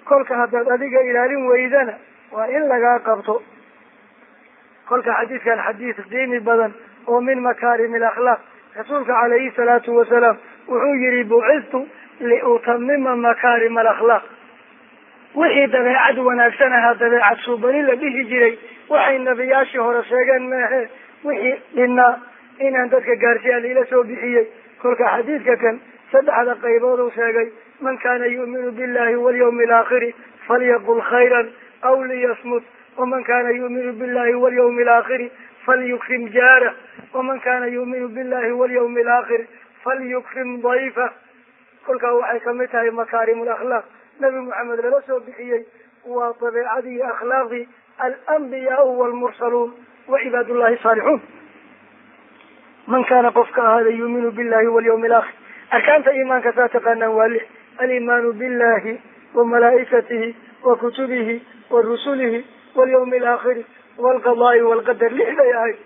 Kolka haddaad adiga ilaalin weydana waa in lagaa qabto. Kolka xadiidkan xadiis qiimi badan oo min makaarim alakhlaaq, rasuulka calayhi salaatu wasalaam wuxuu yihi bucistu liutamima makaarim alakhlaaq. Wixii dabeecad wanaagsan ahaa, dabeecad suubani la dhihi jiray, waxay nabiyaashii hore sheegeen maahe, wixii dhinaa inaan dadka gaarsiiya liila soo bixiyey. Kolka xadiidka kan saddexda qaybood uu sheegay, man kana yu'minu billahi walyawmi alaakhiri falyaqul khayran aw liyasmut, waman kana yu'minu billahi walyawmi alaakhiri falyukrim jaarah, waman kana yu'minu billahi walyawmi alaakhir falyukrim dayfah. Kolkaa waxay kamid tahay makaarim alakhlaaq nabi Maxamed lala soo bixiyey, waa dabeecadii iyo akhlaaqdii alambiyaau waalmursaluun wa cibaadullahi saalixuun. Man kaana qofka ahaada yuuminu billahi walyawmi alaakhir, arkaanta iimaanka saa taqaanaan waa lix: aliimaanu billahi wa malaa'ikatihi wa kutubihi wa rusulihi walyawmi alaakhiri waalqadaai waalqadar, lix bay ahayd.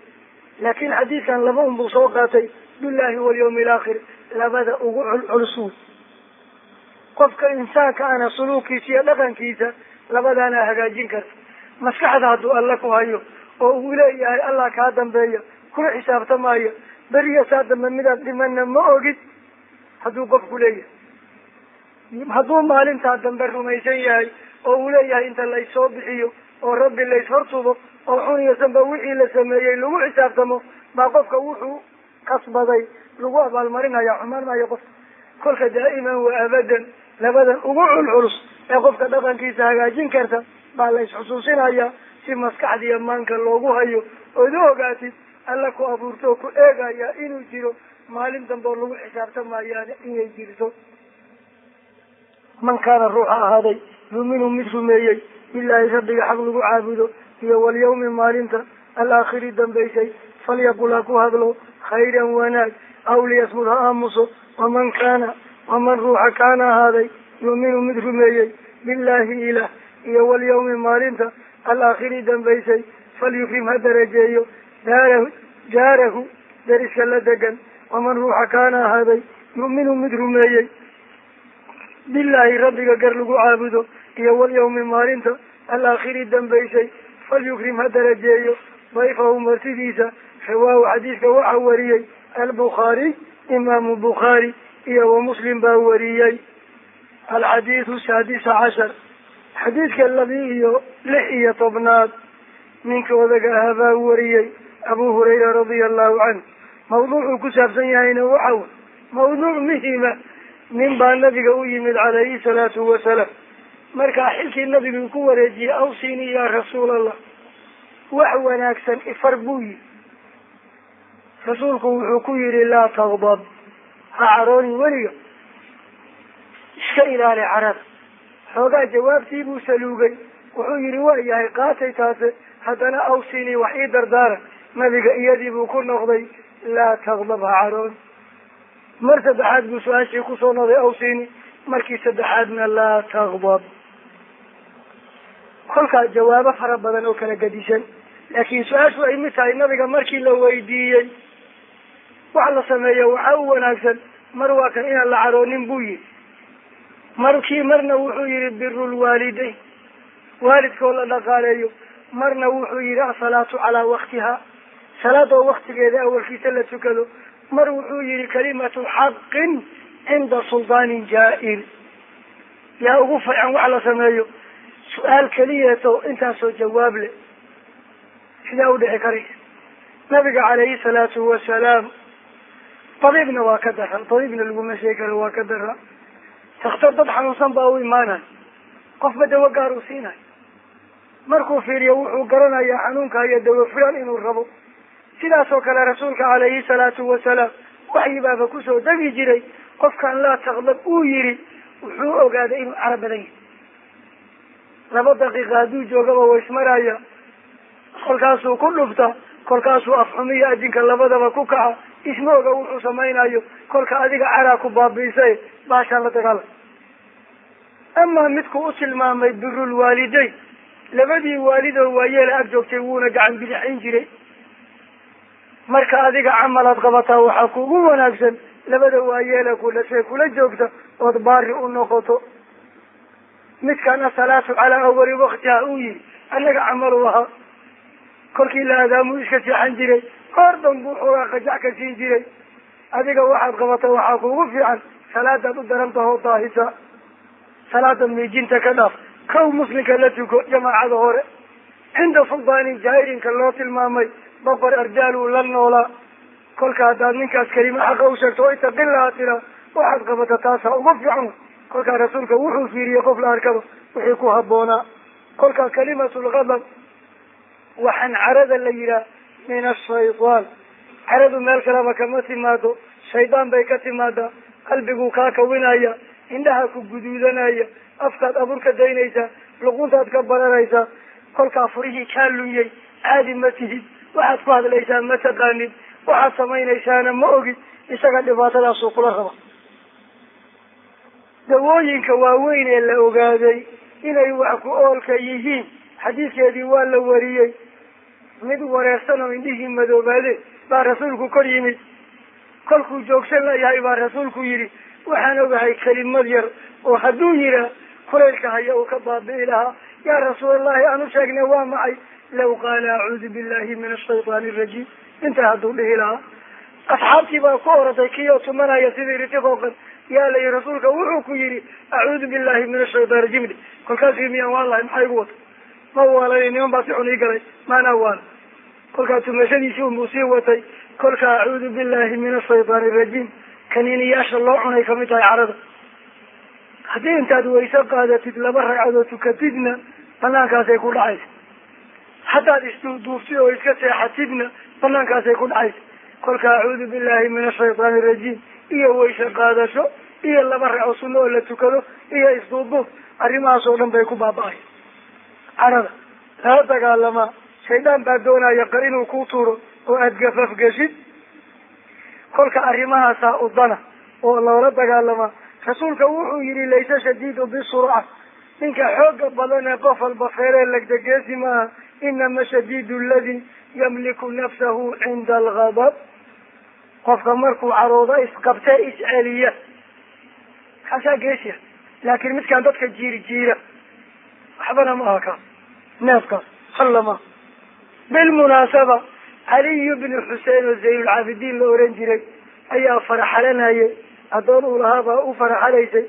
Laakiin xadiidkan laba un buu soo qaatay, billahi walyawmi alaakhir, labada ugu culculus wey. Qofka insaanka ana suluukiisa iyo dhaqankiisa labadaana hagaajin karta. Maskaxda hadduu alla ku hayo oo uu leeyahay allah kaa dambeeya, kula xisaabtamaya, beriya saa dambe midaad dhimana ma ogid, hadduu qofku leeyahay, hadduu maalintaa dambe rumaysan yahay oo uu leeyahay inta laysoo bixiyo oo rabbi layshortubo oo xun iyo sanba wixii la sameeyey lagu xisaabtamo, baa qofka wuxuu kasbaday lagu abaalmarinaya, xumaan maayo qofka. Kolka daa'iman wa abadan labadan ugu culculus ee qofka dhaqankiisa hagaajin karta baa la isxusuusinaya si maskaxdiiyo maanka loogu hayo, ood u ogaatid alla ku abuurto oo ku eegaya inuu jiro, maalin dambe oo lagu xisaabtamayaana inay jirto. Man kaana ruuxa ahaaday yuuminu mid rumeeyey billaahi rabbiga xaq lagu caabudo iyo walyawmi maalinta alaakhiri dambaysay, falyaqul ha ku hadlo khayran wanaag, aw liyasmud ha aamuso. Waman kaana, waman ruuxa kaana ahaaday yuuminu mid rumeeyey billaahi ilaah iyo walyawmi maalinta alaakhiri dambaysay, falyukrim ha darajeeyo daarahu jaarahu deriska la degan. Waman ruuxa kaana ahaaday yu'minu mid rumeeyey billaahi rabbiga gar lagu caabudo iyo walyawmi maalinta alaakhiri dambaysay, falyukrim ha darajeeyo dayfahu martidiisa. Rawaahu xadiidka waxaa wariyey albukhaariy, imaamu Bukhaari iyo wa Muslim baa wariyey. Alxadiidu saadisa cashar, xadiidka 16aad, ninka odaga ahaa baa wariyey, Abu Hurayra radia allahu canhu. Mawduucuu ku saabsan yahayna waxa wey mawduuc muhima. Nin baa nabiga u yimid calayhi salaatu wasalaam, markaa xilkii nabigu ku wareejiyey, awsini yaa rasuul allah, wax wanaagsan ifar buu yihi. Rasuulku wuxuu ku yihi laa tagdab, ha caroonin weliga, iska ilaali carada. Xoogaa jawaabtii buu saluugay, wuxuu yihi waa yahay qaatay taase, haddana awsini wax ii dardaara. Nabiga iyadii buu ku noqday, laa tagdab, ha carooni. Mar saddexaad buu su-aashii kusoo noqday, awsini, markii saddexaadna laa tagdab. Kolkaa jawaabo fara badan oo kala gadisan, laakiin su-aashu ay mid tahay. Nabiga markii la weydiiyey wax la sameeyo waxaa u wanaagsan, mar waa kan inaan la caroonin buu yihi, markii marna wuxuu yihi biru lwaalidayn, waalidkoo la dhaqaaleeyo, marna wuxuu yihi asalaatu calaa waktiha, salaada oo waktigeeda awalkiisa la tukado, mar wuxuu yihi kalimatu xaqin cinda suldaanin jaa-ir. Yaa ugu fiican wax la sameeyo? Su-aal keliyeeto intaasoo jawaab leh sidaa u dhici karaysa. Nabiga calayhi salaatu wasalaam tabiibna waa ka daraa, tabiibna laguma sheegi karo, waa ka daraa. Takhtar dad xanuunsan baa u imaanaya, qofba dawo gaar uu siinayo. Markuu fiiriyo wuxuu garanayaa xanuunka iyo dawo fulan inuu rabo. Sidaas oo kale rasuulka calayhi salaatu wasalaam waxyi baaba kusoo degi jiray. Qofkan laa taqdab uu yiri wuxuu ogaaday inuu carab badan yahay. 2 daqiiqa hadduu joogaba waa ismaraya, kolkaasuu ku dhufta, kolkaasuu afxumiya adinka labadaba ku kaca, isma oga wuxuu samaynayo. Kolka adiga caraa ku baabiisay, baashaan la dagaala. Amaa midku u tilmaamay birul waalidayn, labadii waalidoo waayeela ag joogtay wuuna gacan bidixayn jiray. Marka adiga camalaad qabataa waxaa kugu wanaagsan labada waayeela ku dhashay kula joogta ood baari u noqoto. Midkaan asalaatu calaa awali waqtiha uu yiri annaga camalu ahaa, kolkii la aadaamuu iska seexan jiray, goor danbuu xoogaa qajac ka siin jiray. Adiga waxaad qabata waxaa kugu fiican salaadaad u daran tahoo daahisa, salaada miijinta ka dhaaf, kow muslimka la tuko jamaacada hore. Cinda suldaani jaa'irinka loo tilmaamay boqor ardaal uu la noolaa. Kolka haddaad ninkaas kelima xaqa u sheegto oo itaqin lahaa tiraa, waxaad qabata taasaa ugu fiican. Kolkaa rasuulka wuxuu fiiriyey qof la arkaba wixii ku habboonaa. Kolkaa kalimatul ghadab, waxaan carada la yidhaah min ashaytaan. Caradu meel kaleba kama timaado, shaydaan bay ka timaadaa. Qalbiguu kaa kawinaya, indhaha ku guduudanaya, afkaad abuur ka daynaysaa, luquntaad ka bararaysaa. Kolkaa furihii kaa lunyay, caadi ma tihid, waxaad ku hadlaysaa ma taqaanid, waxaad samaynaysaana ma ogid. Isaga dhibaatadaasuu kula raba. Dawooyinka waaweyn ee la ogaaday inay wax ku oolka yihiin, xadiidkeedii waa la wariyey. Mid wareersan oo indhihii madoobaade baa rasuulku kor yimid. Kolkuu joogsan layahay baa rasuulku yidhi, waxaan ogahay kelimad yar oo hadduu yiraa kulaylka haya uu ka baabi'i lahaa. Yaa rasuulallahi, aan u sheegnay waa maxay? Law qaala acuudu billahi min ashaytaani arajiim, intaa hadduu dhihi lahaa. Asxaabtii baa ku oratay kii oo tumanaya sidii ritiqooqan. Yaa la yihi rasuulka wuxuu ku yidhi acuudu billahi min ashaytaan rajiim. Kolkaasuu miyaan waalahay, maxaa igu wata? Ma waalanay, niman baa si xun ii galay, maanaa waala. Kolkaa tumashadiisii unbuu sii watay. Kolkaa acuudu billahi min ashaytaani arajiim kaniiniyaasha loo cunay kamid tahay carada. Haddii intaad wayse qaadatid 2 ragcadood tukatidna banaankaasay ku dhacaysa. Haddaad isduuduuftid oo iska seexatidna banaankaasay ku dhacaysa. Kolkaa acuudu billahi min ashaytaani arajiim iyo wayse qaadasho iyo 2 ragco sunno oo la tukado iyo isduuduuf, arrimahaas oo dhan bay ku baaba'ay. Carada lala dagaalamaa, shaydaan baa doonaya qar inuu ku tuuro oo aad gafaf geshid. Kolka arrimahaasaa udana oo loola dagaalamaa. Rasuulka wuxuu yidhi laysa shadiidu bisurca, ninka xoogga badan ee qof walba feeree legdegeesi maaha. Inama shadiidu aladi yamliku nafsahu cinda alghadab. Qofka markuu caroodo isqabtee isceliya, kaasaa geesiya. Laakiin midkaan dadka jiiri jiira waxbana ma aha kaas, neefkaas hallama. Bilmunaasaba Caliy bnu Xusein oo Zaynulcaabidiin la oran jiray ayaa faraxalanayay, addoon uu lahaabaa u faraxalaysay.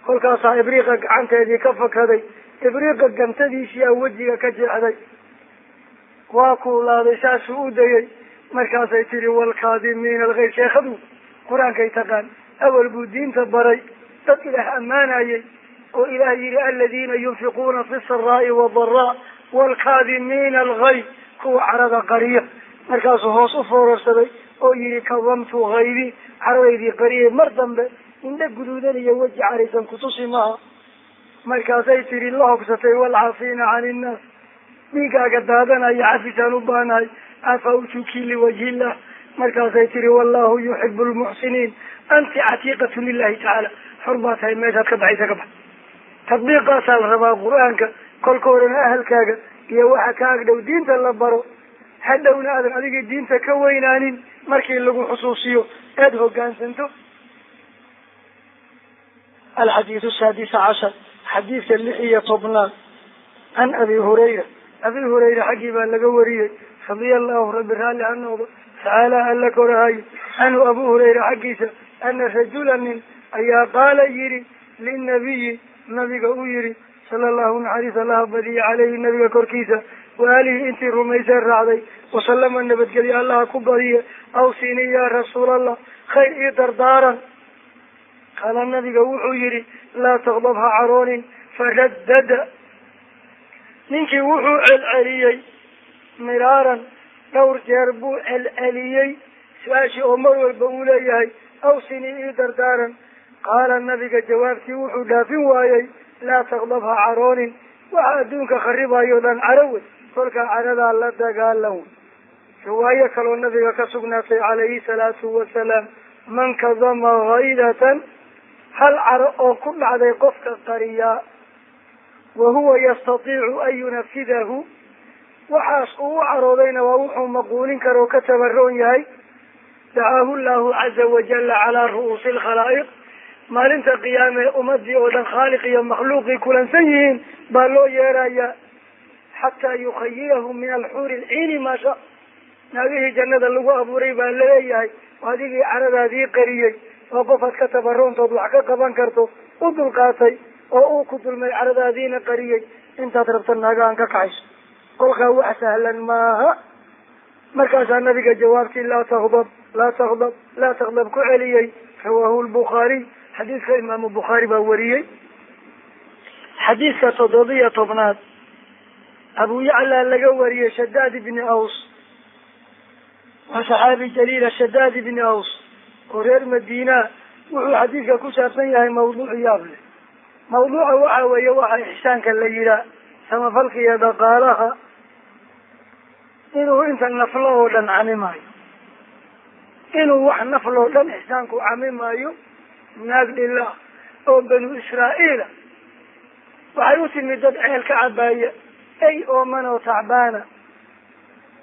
Kolkaasaa ibriiqa gacanteedii ka fakaday, ibriiqa gantadiisiyaa wejiga ka jeexday, waa kuulaaday, saasuu u dayay. Markaasay tiri walkaadimiina alghayr. Sheekhadu qur-aankay taqaan, awal buu diinta baray, dad ilaah ammaanayay oo ilaah yidhi aladiina yunfiquuna fi saraa'i wadaraa waalkaadimiina alghayr, kuwa carada qariya. Markaasuu hoos u foorarsaday oo yidhi kadamtu haybi, caradaydii qariyay, mar dambe indha guduudan iyo weji caraysan kutusi maaha. Markaasay tiri la hogsatay walcaafiina cani innaas, dhiiggaaga daadanaya cafisaan u baahnahay, afawtuki liwajhillah. Markaasay tiri wallahu yuxibu lmuxsiniin, anti catiiqatu lillahi tacaala. Xor baa tahay, meeshaad ka baxaysa ka bax. Tadbiiqaasaa la rabaa qur-aanka. Kolka horena ahalkaaga iyo waxa ka agdhow diinta la baro, hadhowna aadan adigii diinta ka weynaanin markii lagu xusuusiyo aad hoggaansanto. Alxadiidu saadis cashar, xadiidka 16aad, can Abi Hurayra. Abi Hurayra xaggii baa laga wariyey, radia allahu rabbi raalli ha noqdo tacaala alla korahayo canhu Abu Hurayra xaggiisa, ana rajula nin ayaa qaala yidhi linnabiyi Nabiga uu yihi sala allahu naxariis allaha badiye caleyhi nabiga korkiisa wa aalihi intii rumaysee raacday wasalama nabadgelyo allaha ku badiye. Awsini yaa rasuulallah, khayr ii dardaaran. Qaala nabiga wuxuu yihi laa taqdab, ha caroonin. Faraddada, ninkii wuxuu celceliyey miraaran, dhowr jeer buu celceliyey su-aashii oo mar walba uu leeyahay awsini ii dardaaran. Qaala nabiga jawaabtii wuxuu dhaafin waayey laa taqdab, ha caroonin. Waxa adduunka kharibayo dhan caro wey, kolkaa caradaa la dagaalan wey. Riwaayo kaloo nabiga ka sugnaatay calayhi salaatu wasalaam, man kadama haydatan, hal caro oo ku dhacday qofka qariyaa, wa huwa yastatiicu an yunafidahu, waxaas uu u caroodayna waa wuxuu maquulin karo oo ka tabaroon yahay, dacaahu llahu caza wajalla calaa ru'uusi alkhalaa'iq. Maalinta qiyaame ummadii oo dhan khaaliq iyo makhluuqii kulansan yihiin baa loo yeerayaa, xataa yukhayirahu min alxuuri alciini maa sha. Naagihii jannada lagu abuuray baa laleeyahay adigii caradaadii qariyey oo qofaad ka tabaroontood wax ka qaban karto u dulqaatay oo uu ku dulmay, caradaadiina qariyey, intaad rabto naagahan ka kaxayso. Kolkaa wax sahlan maaha. Markaasaa nabiga jawaabtii laa taqdab, laa taqdab, laa taqdab ku celiyey. Rawaahu lbukhaariy, xadiidka imaamu Bukhaari baa wariyey. Xadiidka 17aad Abu Yacla laga wariyey, Shadaad ibni Aws, waa saxaabi jaliila Shadaad ibni Aws oo reer Madiina. Wuxuu xadiidka ku saabsan yahay mawduuc yaab leh. Mawduuca waxa weeye waxa ixsaanka la yihaa, samafalka iyo dhaqaalaha, inuu inta naflo oo dhan camimaayo, inuu wax nafloo dhan ixsaanku camimaayo. Naag dhila oo banu Israa'iila waxay u timid dad ceel ka cabaaya, ay ooman oo tacbaana,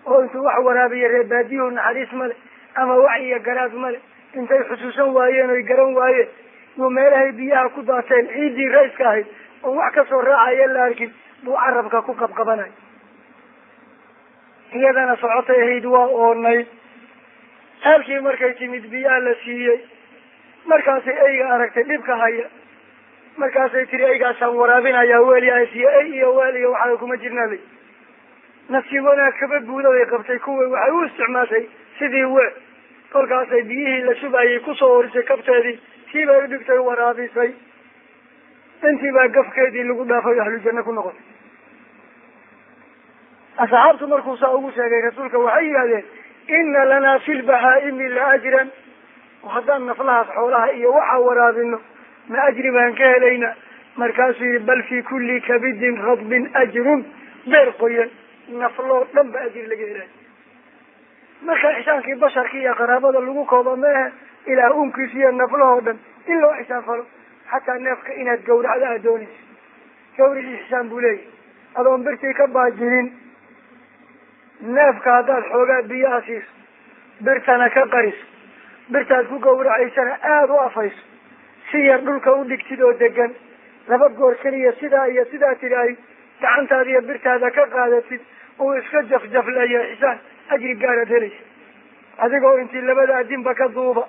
oo intuu wax waraabiya reer baadiyuhu naxariis male ama wax iyo garaad male, intay xusuusan waayeen oy garan waayeen yuu meelahay biyaha ku daateen ciiddii rayska ahayd oon wax kasoo raacaya la arkin buu carabka ku qabqabanay. Iyadana socotay ahayd, waa oonayd. Ceelkii markay timid biyaha la siiyey, markaasay eyga aragtay dhibka haya, markaasay tiri eygaasaan waraabinayaa, weel siiye ey iyo weel iyo waxaa kuma jirnaa lay. Nasiib wanaag kaba buuda bay qabtay, kuway waxay u isticmaashay sidii weel. Kolkaasay biyihii la shubayay kusoo horisay kabteedii, tii bay udhigtay, waraabisay. Intii baa gafkeedii lagu dhaafay, ahlu janno ku noqotay. Asxaabtu markuu saa ugu sheegay rasuulka waxay yidhahdeen ina lanaa fi lbahaa'imi la ajran, haddaan naflahaas xoolaha iyo waxaa waraabino ma ajri baan ka helaynaa? Markaasuu yihi bal fi kulli kabidin radbin ajrun, beer qoyan nafloo dhan ba ajri laga helayo. Marka ixsaankii basharkii iyo qaraabada lagu kooba maehe, ilaah uunkiisa iyo naflahoo dhan in loo ixsaan falo. Xataa neefka inaad gawracda aad doonayso, gawricii ixsaan buu leeyahay, adoon birtii ka baajirin neefka haddaad xoogaa biyaha siiso, birtana ka qariso, birtaad ku gawracaysana aada u afayso, si yar dhulka u dhigtid oo degan, laba goor keliya sidaa iyo sidaa tiri ay gacantaada iyo birtaada ka qaadatid, uu iska jafjafleeya, ixsaan ajri gaaraad helaysa. Adigoo intii labada adinba ka duuba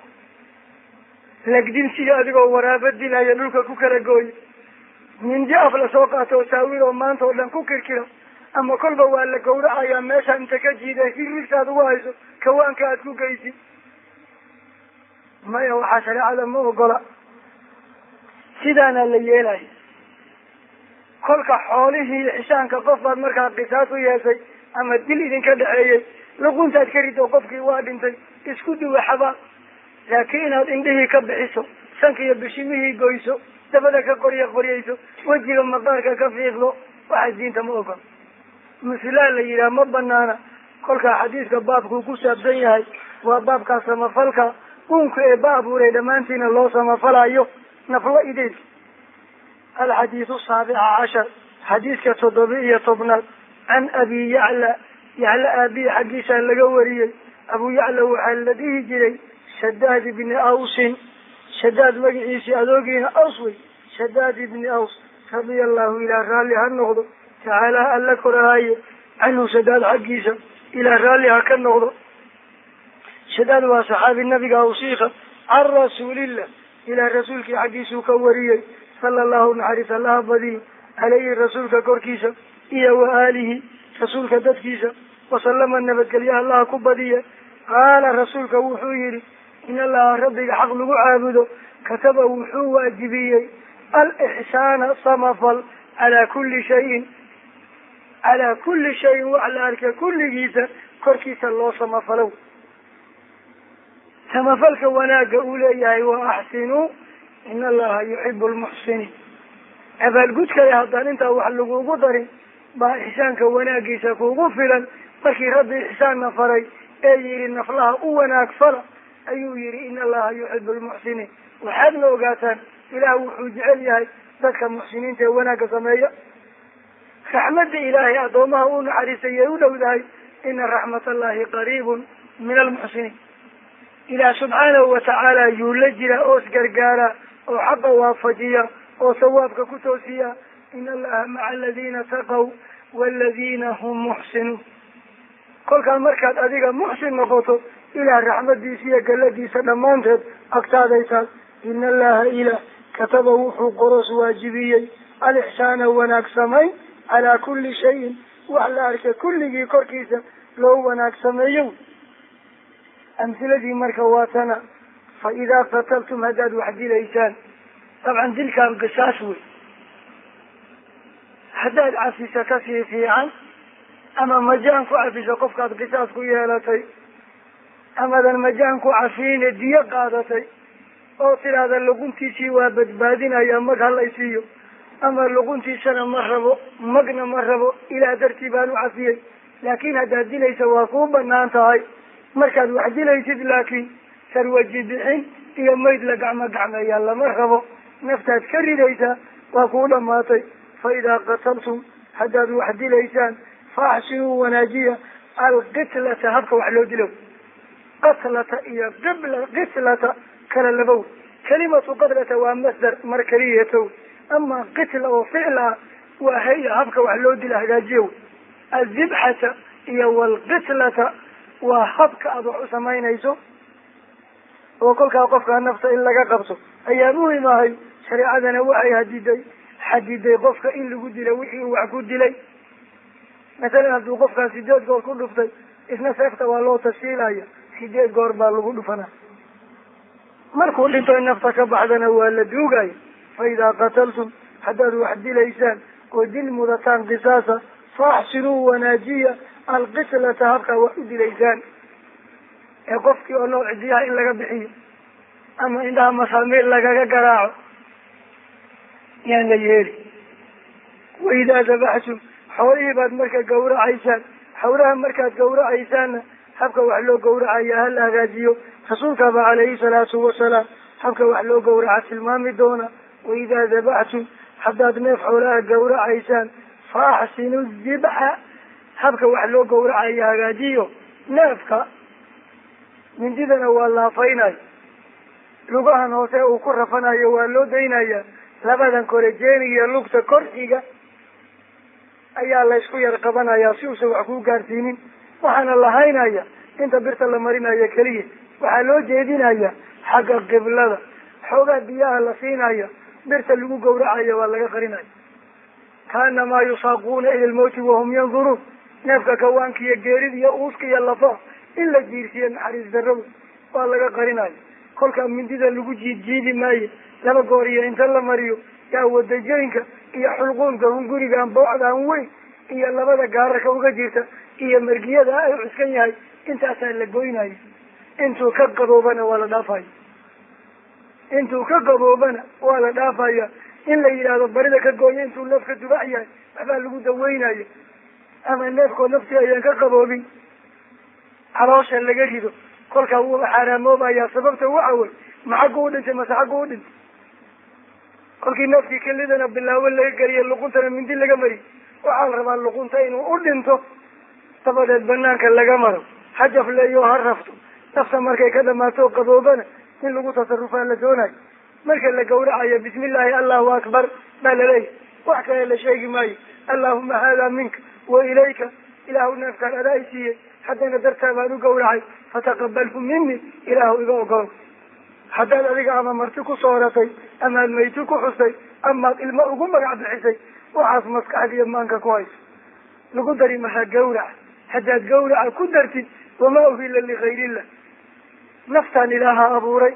lagdin sida adigoo waraaba dilaya dhulka ku kala gooya, mindi af lasoo qaato oo saawir oo maanta oo dhan ku kirkira, ama kolba waa la gawracayaa meesha inta ka jiida hirigtaad ugu hayso kawaanka aad ku geysid. Maya, waxaa shareecada ma ogola, sidaana la yeelaya. Kolka xoolihii xisaanka qof baad markaa qisaas u yeeshay ama dil idinka dhexeeyey, luquntaad ka rido, qofkii waa dhintay, isku duwa xaba. Laakiin inaad indhihii ka bixiso, sanka iyo bishimihii goyso, dabada ka qorya qoryayso, wejiga maqaarka ka fiiqdo, waxaas diinta ma ogola. Mislaa la yidhaha ma banaana. Kolkaa xadiidka baabkuu ku saabsan yahay waa baabkaa samafalka uunka ee ba abuuray dhammaantiina loo samafalayo naflo ideyd. Alxadiidu 17, xadiidka 17aad, can Abi Yacla, Yacla aabihi xaggiisaa laga wariyey. Abu Yacla waxaa la dhihi jiray Shadaad ibni Awsin, Shadaad magaciisii adoogiina Aws wey, Shadaad ibni Aws radia allahu ilaa raalli ha noqdo tacaala alla korahaye canhu, Shadaad xaggiisa ilaa raalli ha ka noqdo. Shadaad waa saxaabi nabiga awsiika can rasuulillah, ilaa rasuulkii xaggiisuu ka wariyey Sala allahu naxariis allaha badiyo calayhi rasuulka korkiisa iyo wa aalihi rasuulka dadkiisa, wasalama nabadgelyo allaha ku badiye. Qaala rasuulka wuxuu yihi in allaha rabbiga xaq lagu caabudo kataba wuxuu waajibiyey al-ixsaana samafal calaa kulli shayin, calaa kulli shayin wax la arka kulligiisa korkiisa loo samafalow. Samafalka wanaagga uu leeyahay wa axsinuu in allaha yuxibu lmuxsiniin. Abaalgud kale haddaan intaa wax lagugu darin baa ixsaanka wanaagiisa kugu filan. Markii rabbi ixsaanna faray ee yihi naflaha u wanaag fala, ayuu yihi in allaha yuxibu lmuxsiniin. Waxaadna ogaataan ilaah wuxuu jecel yahay dadka muxsiniinta ee wanaagga sameeya. Raxmadda ilaahay addoomaha u naxariisayay u dhowdahay, ina raxmat allahi qariibun min almuxsiniin. Ilaah subxaanahu watacaala yuu la jiraa oos gargaaraa oo xaqa waafajiya oo sawaabka ku toosiya. In allaha maca aladiina taqow waladiina hum muxsinuun. Kolkaa markaad adiga muxsin noqoto ilaah raxmadiisa iyo galladiisa dhammaanteed agtaaday taal. In allaha ilaah kataba wuxuu qoros waajibiyey alixsaana wanaag samayn calaa kulli shayin wax la arka kulligii korkiisa loo wanaag sameeyo. Amhiladii marka waa tana, fa idaa qataltum haddaad wax dilaysaan, dabcan dilkaan qisaas wey, haddaad cafisa kasii fiican ama majaan ku cafiso qofkaad qisaas ku yeelatay, amadan majaan ku cafiine diyo qaadatay oo tidhaahda luquntiisii waa badbaadinaya mag halaysiiyo, ama luquntiisana ma rabo magna ma rabo, ilaah dartii baan u cafiyey. Laakiin haddaad dilaysa waa kuu banaan tahay markaad wax dilaysid, laakiin sarwaji bixin iyo mayd la gacmo gacmeeyaa lama rabo, naftaad ka ridaysaa waa kuu dhamaatay. Fa idaa qataltum haddaad wax dilaysaan fa axsinuu wanaajiya alqitlata, habka wax loo dilo. Qatlata iyo qibla qitlata kala labow. Kalimatu qatlata waa masdar mar kaliyatow, ama qitla oo ficil ah waa haya habka wax loo dila hagaajiyow. Azibxata iyo walqitlata waa habka aad wax u samaynayso oo kolkaa qofka nafta in laga qabto ayaa muhim ahay. Shareecadana waxay xadiday qofka in lagu dilo wixii uu wax ku dilay. Masalan hadduu qofkaas 8 goor ku dhuftay, isna seefta waa loo tashiilaya, 8 goor baa lagu dhufanaa. Markuu dhinto nafta ka baxdana waa la duugaya. Fa idaa qataltum haddaad wax dilaysaan oo dil mudataan qisaasa, fa axsinuu wanaajiya alqitlata, habkaa wax u dilaysaan. Ee qofkii oo nool cidiyaha in laga bixiyo ama indhaha masaamiil lagaga garaaco yaan la yeeli. Waidaa dabaxtum xoolihii baad marka gawracaysaan, xawlaha markaad gawracaysaanna habka wax loo gawracaya ha la hagaajiyo. Rasuulkaaba calayhi salaatu wasalaam habka wax loo gawraca tilmaami doona. Waidaa dabaxtum haddaad neef xoolaha gawracaysaan fa axsinu dibxa, habka wax loo gawracaya hagaajiyo. Neefka mindidana waa laafaynaya, lugahan hoose uu ku rafanayo waa loo daynaya, labadan kore jeeniga lugta korxiga ayaa la isku yar qabanaya si uusan wax ku gaarsiinin. Waxaana la haynaya inta birta la marinayo keliya, waxaa loo jeedinaya xagga qiblada, xoogaa biyaha la siinaya, birta lagu gowracayo waa laga qarinaya. Kaanamaa yusaaquuna ila lmawti wahum yanduruun. Neefka kawaanka iyo geerida iyo uuska iyo lafaha in la jiirsiiyo naxariis darrow waa laga qarinaya. Kolkaa mindida lagu jiidjiidi maayo, laba goor iyo inta la mariyo yaa wadajooyinka iyo xulquunka hungurigaan boocdaan weyn iyo labada gaararka uga jirta iyo margiyada ay cuskan yahay intaasaa la goynaya. Intuu ka qaboobana waa la dhaafaya, intuu ka qaboobana waa la dhaafaya. In la yidhaahdo barida ka gooya intuu neefka dubac yahay waxbaa lagu daweynaya, ama neefkoo naftii ayaan ka qaboobin caloosha laga rido, kolkaa wuu xaaraamoobayaa. Sababta waxa wey ma xaggu u dhintay mase xaggu u dhintay? Kolkii neefkii kelidana bilaawo laga geliya, luquntana mindi laga mariy, waxaa la rabaa luqunta inuu u dhinto, dabadeed banaanka laga maro, ha jafleeyo ha rafto. Nafta markay ka dhamaato qaboobana in lagu tasarufaa la doonayo. Marka la gawracayo bismillaahi allahu akbar baa laleeyahy, wax kale la sheegi maayo. Allahuma haadaa minka wa ilayka, ilaahu neefkaan adaa i siiyey haddana dartaa baan u gawracay, fataqabalhu mini, ilaahu iga ogolow. Haddaad adiga ama marti ku sooratay ama aad mayti ku xustay, amaad ilmo ugu magac bixisay, waxaas maskaxda iyo maanka ku hayso. Lagu dari mahaa gawraca. Haddaad gawraca ku dartid, wamaa uhilla ligayrillah, naftaan ilaaha abuuray.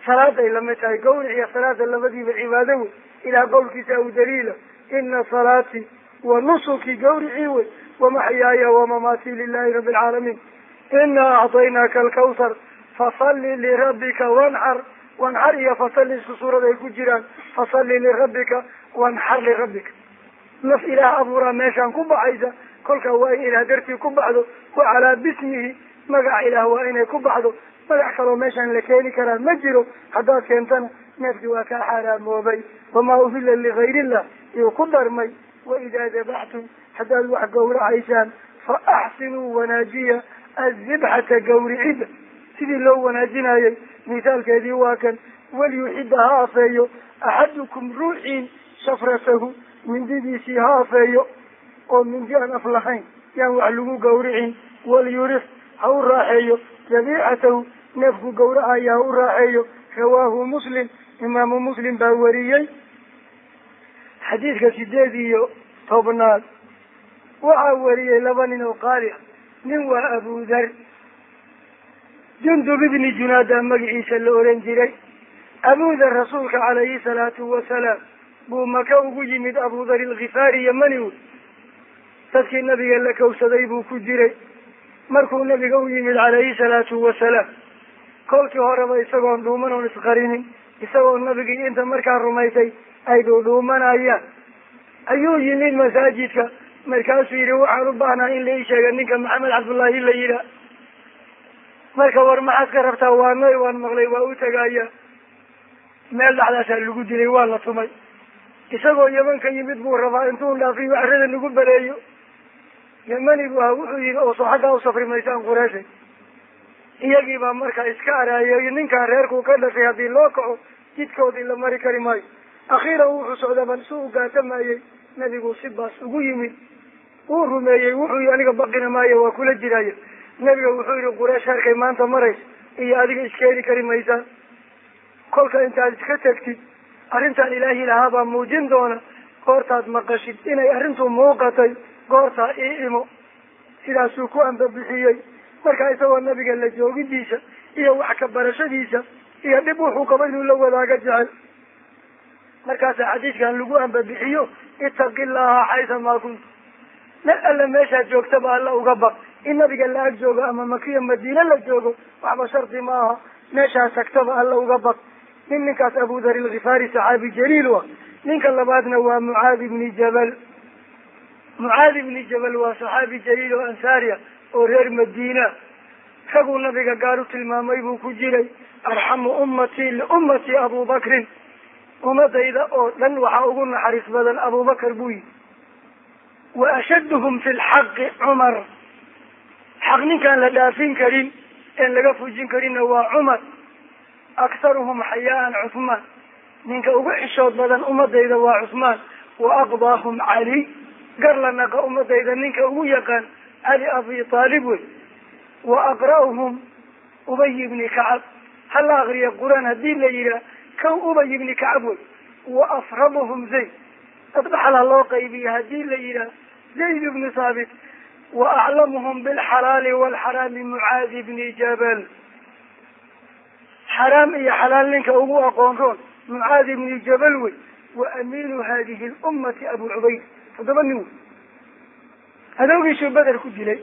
Salaaday lamid tahay, gawric iyo salaada labadiiba cibaado wey. Ilaah qowlkiisa u daliila, ina salaatii wa nusuki, gawricii wey, wamaxyaaya wamamaatii lilahi rabbi alcaalamiin. Inaa acطaynaaka alkawthar fasalli lirabbika wanxar. Wanxar iyo fasalli isku suurad ay ku jiraan. Fasalli lirabbika wanxar lirabbika. Naf ilaah abuuraa meeshaan ku baxaysa, kolkaa waa in ilaah dartii ku baxdo, wa calaa bismihi, magac ilaah waa inay ku baxdo. Magac kaloo meeshaan la keeni karaa ma jiro. Haddaad keentana neefkii waa kaa xaaraamoobay. Wamaa uhilla ligayrillah iyuu ku darmay. Waidaa dabaxtum, haddaad wax gawracaysaan, fa axsinuu, wanaajiya, azibxata, gawricida. Sidii loo wanaajinayay misaalkeedii waa kan: walyuxida, ha afeeyo, axadukum, ruuxiin, shafratahu, mindidiisii ha afeeyo, oo mindi aan af lahayn yaan wax lagu gawricin. Walyurix, ha u raaxeeyo, dabiixatahu, neefku gawracaya ha u raaxeeyo. Rawaahu Muslim, Imaamu Muslim baa wariyey. Xadiidka 18aad waxaa wariyey laba nin oo qaali ah. Nin waa Abudar, Jundub ibni Junaada magaciisa la oran jiray. Abudar rasuulka calayhi salaatu wasalaam buu Maka ugu yimid. Abudar Alkhifaari Yamani wey, dadkii nabiga la kawsaday buu ku jiray. Markuu nabiga u yimid calayhi salaatu wasalaam, kolkii horeba isagoon dhuuman oon isqarinin, isagoo nabigii inta markaa rumaysay ay dhuudhuumanayaan, ayuu yimid masaajidka. Markaasuu yihi, waxaan u baahnaa in la ii sheega ninka Maxamed Cabdullaahi la yidhaah. Marka war maxaad ka rabtaa? Waa noy, waan maqlay, waa u tegaya. Meel dhexdaasaa lagu dilay, waa la tumay. Isagoo Yeman ka yimid buu rabaa intuu dhaafiyo carrada nagu baleeyo. Yemani buu ahaa. Wuxuu yihi, oo soo xaggaa u safri maysaan Qureyshay? Iyagii baa marka iska araayay, ninkaan reerkuu ka dhashay haddii loo kaco jidkoodii la mari kari maayo. Akhiiran wuxuu socdaban si uu gaatamayey, nabigu si baas ugu yimid, wuu rumeeyey. Wuxuu yihi, aniga baqina maayo, waa kula jiraya. Nabiga wuxuu yihi, Quraysh heerkay maanta maraysa iyo adiga iskeeni kari maysaan. Kolka intaad iska tegtid, arrintaan ilaahi lahaabaa muujin doona. Goortaad maqashid inay arrintu muuqatay, goortaa ii imo. Sidaasuu ku ambabixiyey. Marka isagoo nabiga la joogidiisa iyo wax ka barashadiisa iyo dhib wuxuu qabo inuu la wadaago jecel, markaasaa xadiidkan lagu ambabixiyo: ittaqi llaha xaysa maa kunta, meel alle meeshaad joogtaba Alla uga baq. In nabiga la ag joogo ama Makiya Madiine la joogo waxba shardi ma aha, meeshaad tagtaba Alla uga baq. Ninkaas Abudar Alkhifaari saxaabi jaliil ah. Ninka labaadna waa Mucaad ibni Jabal. Mucaad ibni Jabal waa saxaabi jaliil oo ansaari ah oo reer Madiina. Raguu nabiga gaar u tilmaamay buu ku jiray: arxamu ummatii liummatii Abubakrin, ummadayda oo dhan waxaa ugu naxariis badan Abubakar buu yihi. Wa ashadduhum fi lxaqi Cumar, xaq ninkaan la dhaafin karin een laga fujin karinna waa Cumar. Akharuhum xayaaan Cuthmaan, ninka ugu xishood badan ummadayda waa Cuthmaan. Wa aqdaahum Cali, gar la naqa ummadayda ninka ugu yaqaan Cali Abi Aalib wey. Wa aqra'uhum Ubay ibni Kacab, hala akriya Qur-aan haddii la yihaah, kow Ubay ibni Kacab wey. Wa afraduhum Zayd, dad dhaxal ha loo qaybiya haddii la yihaah, Zayd ibni Thaabit. Wa aclamuhum bilxalaali waalxaraami Mucaadi ibni Jabal, xaraam iyo xalaal ninka ugu aqoon roon Mucaadi ibni Jabal wey. Wa amiinu hadihi lummati Abu Cubayd. Toddoba nin wey. Adoogiisuu Beder ku dilay,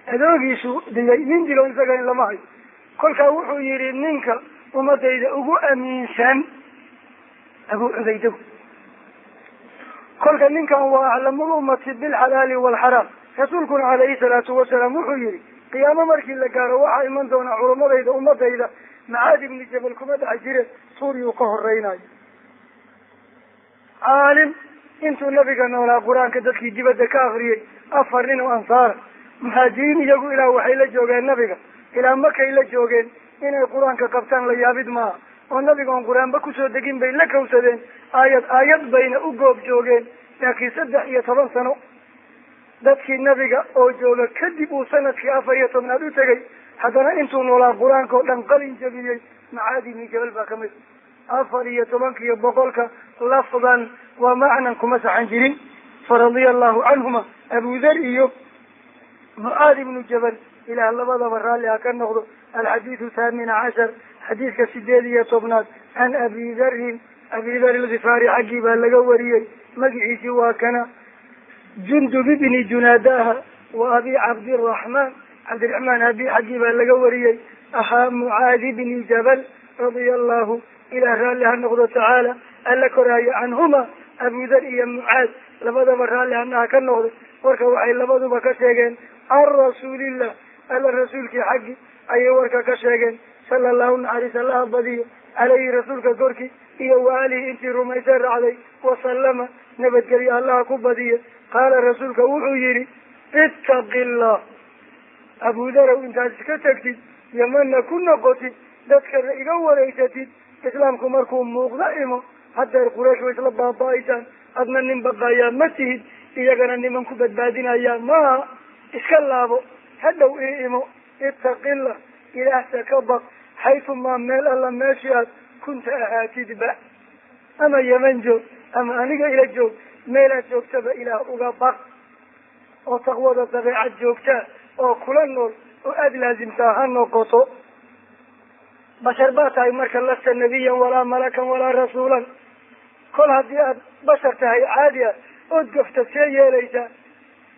adoogiisuu dilay, nin dilo isaga in lama hayo. Kolkaa wuxuu yihi, ninka ummadayda ugu amiinsan Abu Cubayda. Kolka ninkan waa aclamul ummati bilxalaali waalxaraam. Rasuulkuna calayhi salaatu wasalaam wuxuu yihi, qiyaamo markii la gaaro waxaa iman doonaa culamadayda ummadayda, Macaad ibni Jabal kuma dhex jire, suuriyuu ka horeynayo. Caalim intuu nabiga noolaa Qur-aanka dadkii dibadda ka akriyay afar nin oo ansaara, muhaajiriin iyagu ilaa waxay la joogeen nabiga, ilaa Makay la joogeen. Inay Qur-aanka qabtaan la yaabid maaha, oo nabiga oon Qur-aanba kusoo degin bay la kawsadeen, aayad aayad bayna u goob joogeen. Laakiin 13 sano dadkii nabiga oo jooga kadib uu sanadkii 14aad u tegay, haddana intuu noolaa Qur-aanka oo dhan qalin jabiyey Macaadi ibni Jabal baa kamid. 114 lafdan wa macnan kuma saxan jirin. Faradiya allahu canhuma, Abu Dhar iyo Mucaad ibnu Jabal ilaah labadaba raalli ha ka noqdo. Alxadiidu 18, xadiidka 18aad, can Abi Dharin, Abi Dhar alghifaari xaggii baa laga wariyey. Magiciisi waa kana Jundub ibni Junaadaha wa Abi Cabdiraxmaan, Cabdiraxmaan abi xaggii baa laga wariyey. Ahaa Mucaad ibni Jabal radia allahu ilaah raalli ha noqdo tacaala alla koraayo canhuma, Abu Dhar iyo Mucaad labadaba raalli hanaha ka noqdo. Warka waxay labaduba ka sheegeen can rasuulillah, alla rasuulkii xaggi ayay warka ka sheegeen sala allahu naxariis allaha badiyo caleyhi rasuulka korkii iyo wa aalihi intii rumaysay raacday, wasalama nabadgelyo allaha ku badiyo. Qaala rasuulka wuxuu yidhi ittaqi illah. Abu Dharow intaad iska tagtid Yamana ku noqotid, dadkana iga wareysatid, islaamku markuu muuqda imo haddeer Quraysh way isla baaba-aysaan, adna nin baqayaa ma tihid, iyagana niman ku badbaadinayaa maaha, iska laabo hadhow ii imo. Ittaqillah, ilaahsa ka baq, xaytumaa meel alla meeshii aad kunta ahaatidba, ama Yeman joog ama aniga ila joog, meelaad joogtaba ilaah uga baq, oo taqwada dabeecad joogtaa oo kula nool oo aada laasimtaa ha noqoto. Bashar baa tahay marka, lasta nabiyan walaa malakan walaa rasuulan. Kol haddii aad bashar tahay caadi ah ood gafta see yeelaysaa,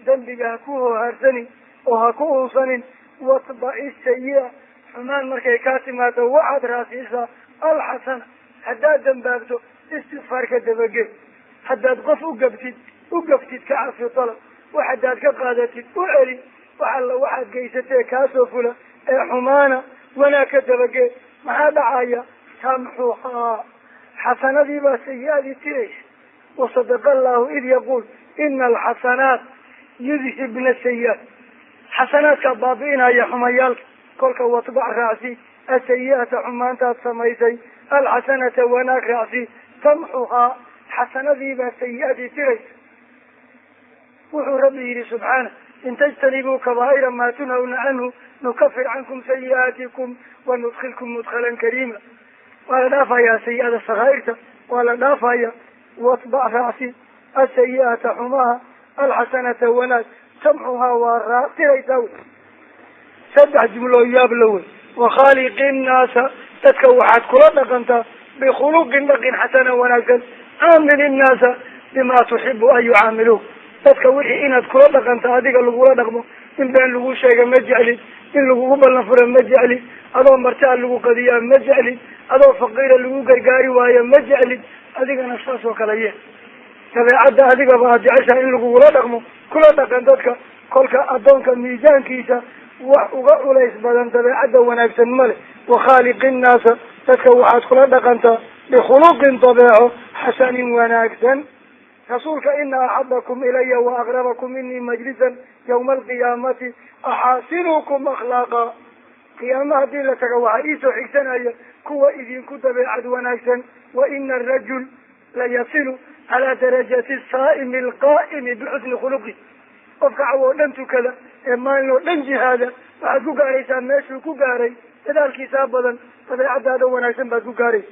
dembiga ha ku hohaarsanin oo ha ku uunsanin. Watbaci sayi-a, xumaan markay kaa timaado waxaad raasiisaa alxasana. Haddaad dambaabto istikfaar ka dabagee, haddaad qof ugabtid ugaftid ka cafi dalab, wax haddaad ka qaadatid u celi, wax alla waxaad geysatee kaasoo fula ee xumaana wanaag ka dabagee. Maxaa dhacaya? Tamxuhaa, xasanadii baa sayi-adii tiraysa. Wasadaqa allahu id yaquul ina alxasanaat yudhibna sayi-aat, xasanaadkaa baabi'inaya xumayaalka. Kolka watbac raacsi asayi-ata, xumaantaad samaysay, alxasanata wanaag raacsi, tamxuhaa, xasanadiibaa sayi-adii tiraysa. Wuxuu Rabbi yidhi subxaana, in tajtanibuu kabaa'ira maa tunhawna canhu nukafir cankum sayi-aatikum wanudkhilkum mudkhalan kariima. Waa la dhaafayaa sayi-ada sakaa'irta, waa la dhaafaya. Watbac raacsi asayi-ata xumaha, alxasanata wanaag, tamxuhaa waa tiraysaa. Wey saddex jumloo yaab la wey. Wakhaaliqi nnaasa, dadka waxaad kula dhaqantaa bikhuluqin dhaqin xasana wanaagsan. Caamil innaasa bimaa tuxibu an yucaamiluuk, dadka wixii inaad kula dhaqanta adiga lagula dhaqmo. In been lagu sheega ma jeclid, in lagugu ballan fura ma jeclid, adoo martaa lagu qadiyaa ma jeclid, adoo faqiira lagu gargaari waayo ma jeclid, adigana saas oo kale yee. Dabeecadda adigaba aad jeceshahay in lagugula dhaqmo kula dhaqan dadka. Kolka addoonka miisaankiisa wax uga culays badan dabeecadda wanaagsan male. Wakhaaliqi nnaasa, dadka waxaad kula dhaqantaa bikhuluqin dabeeco xasanin wanaagsan. Rasuulka ina axabakum ilaya wa aqrabakum minii majlisan yawma alqiyaamati axaasinukum akhlaaqa. Qiyaama haddii la tago waxaa iisoo xigsanaya kuwa idinku dabeecad wanaagsan. Wa ina arajul layasilu calaa darajati saa'imi alqaa'imi bixusni khuluqi. Qofka caw oo dhan tukada ee maalin oo dhan jihaada waxaad ku gaaraysaa meeshuu ku gaaray dadaalkiisaa badan, dabeecadaada wanaagsan baad ku gaaraysa.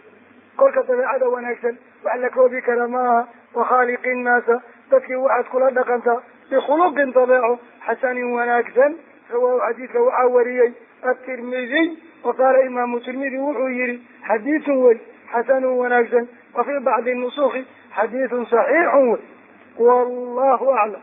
Kolka dabeecada wanaagsan wax la koobi kara ma aha. Wakhaaliqi nnaasa, dadkii waxaad kula dhaqantaa bikhuluqin dabeeco xasanin wanaagsan. Rawaahu xadiidka waxaa wariyey Atirmidiy. Wa qaala imaamu Tirmidi wuxuu yihi xadiidun wey xasanun wanaagsan, wa fii bacdi nusuki xadiidun saxiixun wey. Wallahu aclam.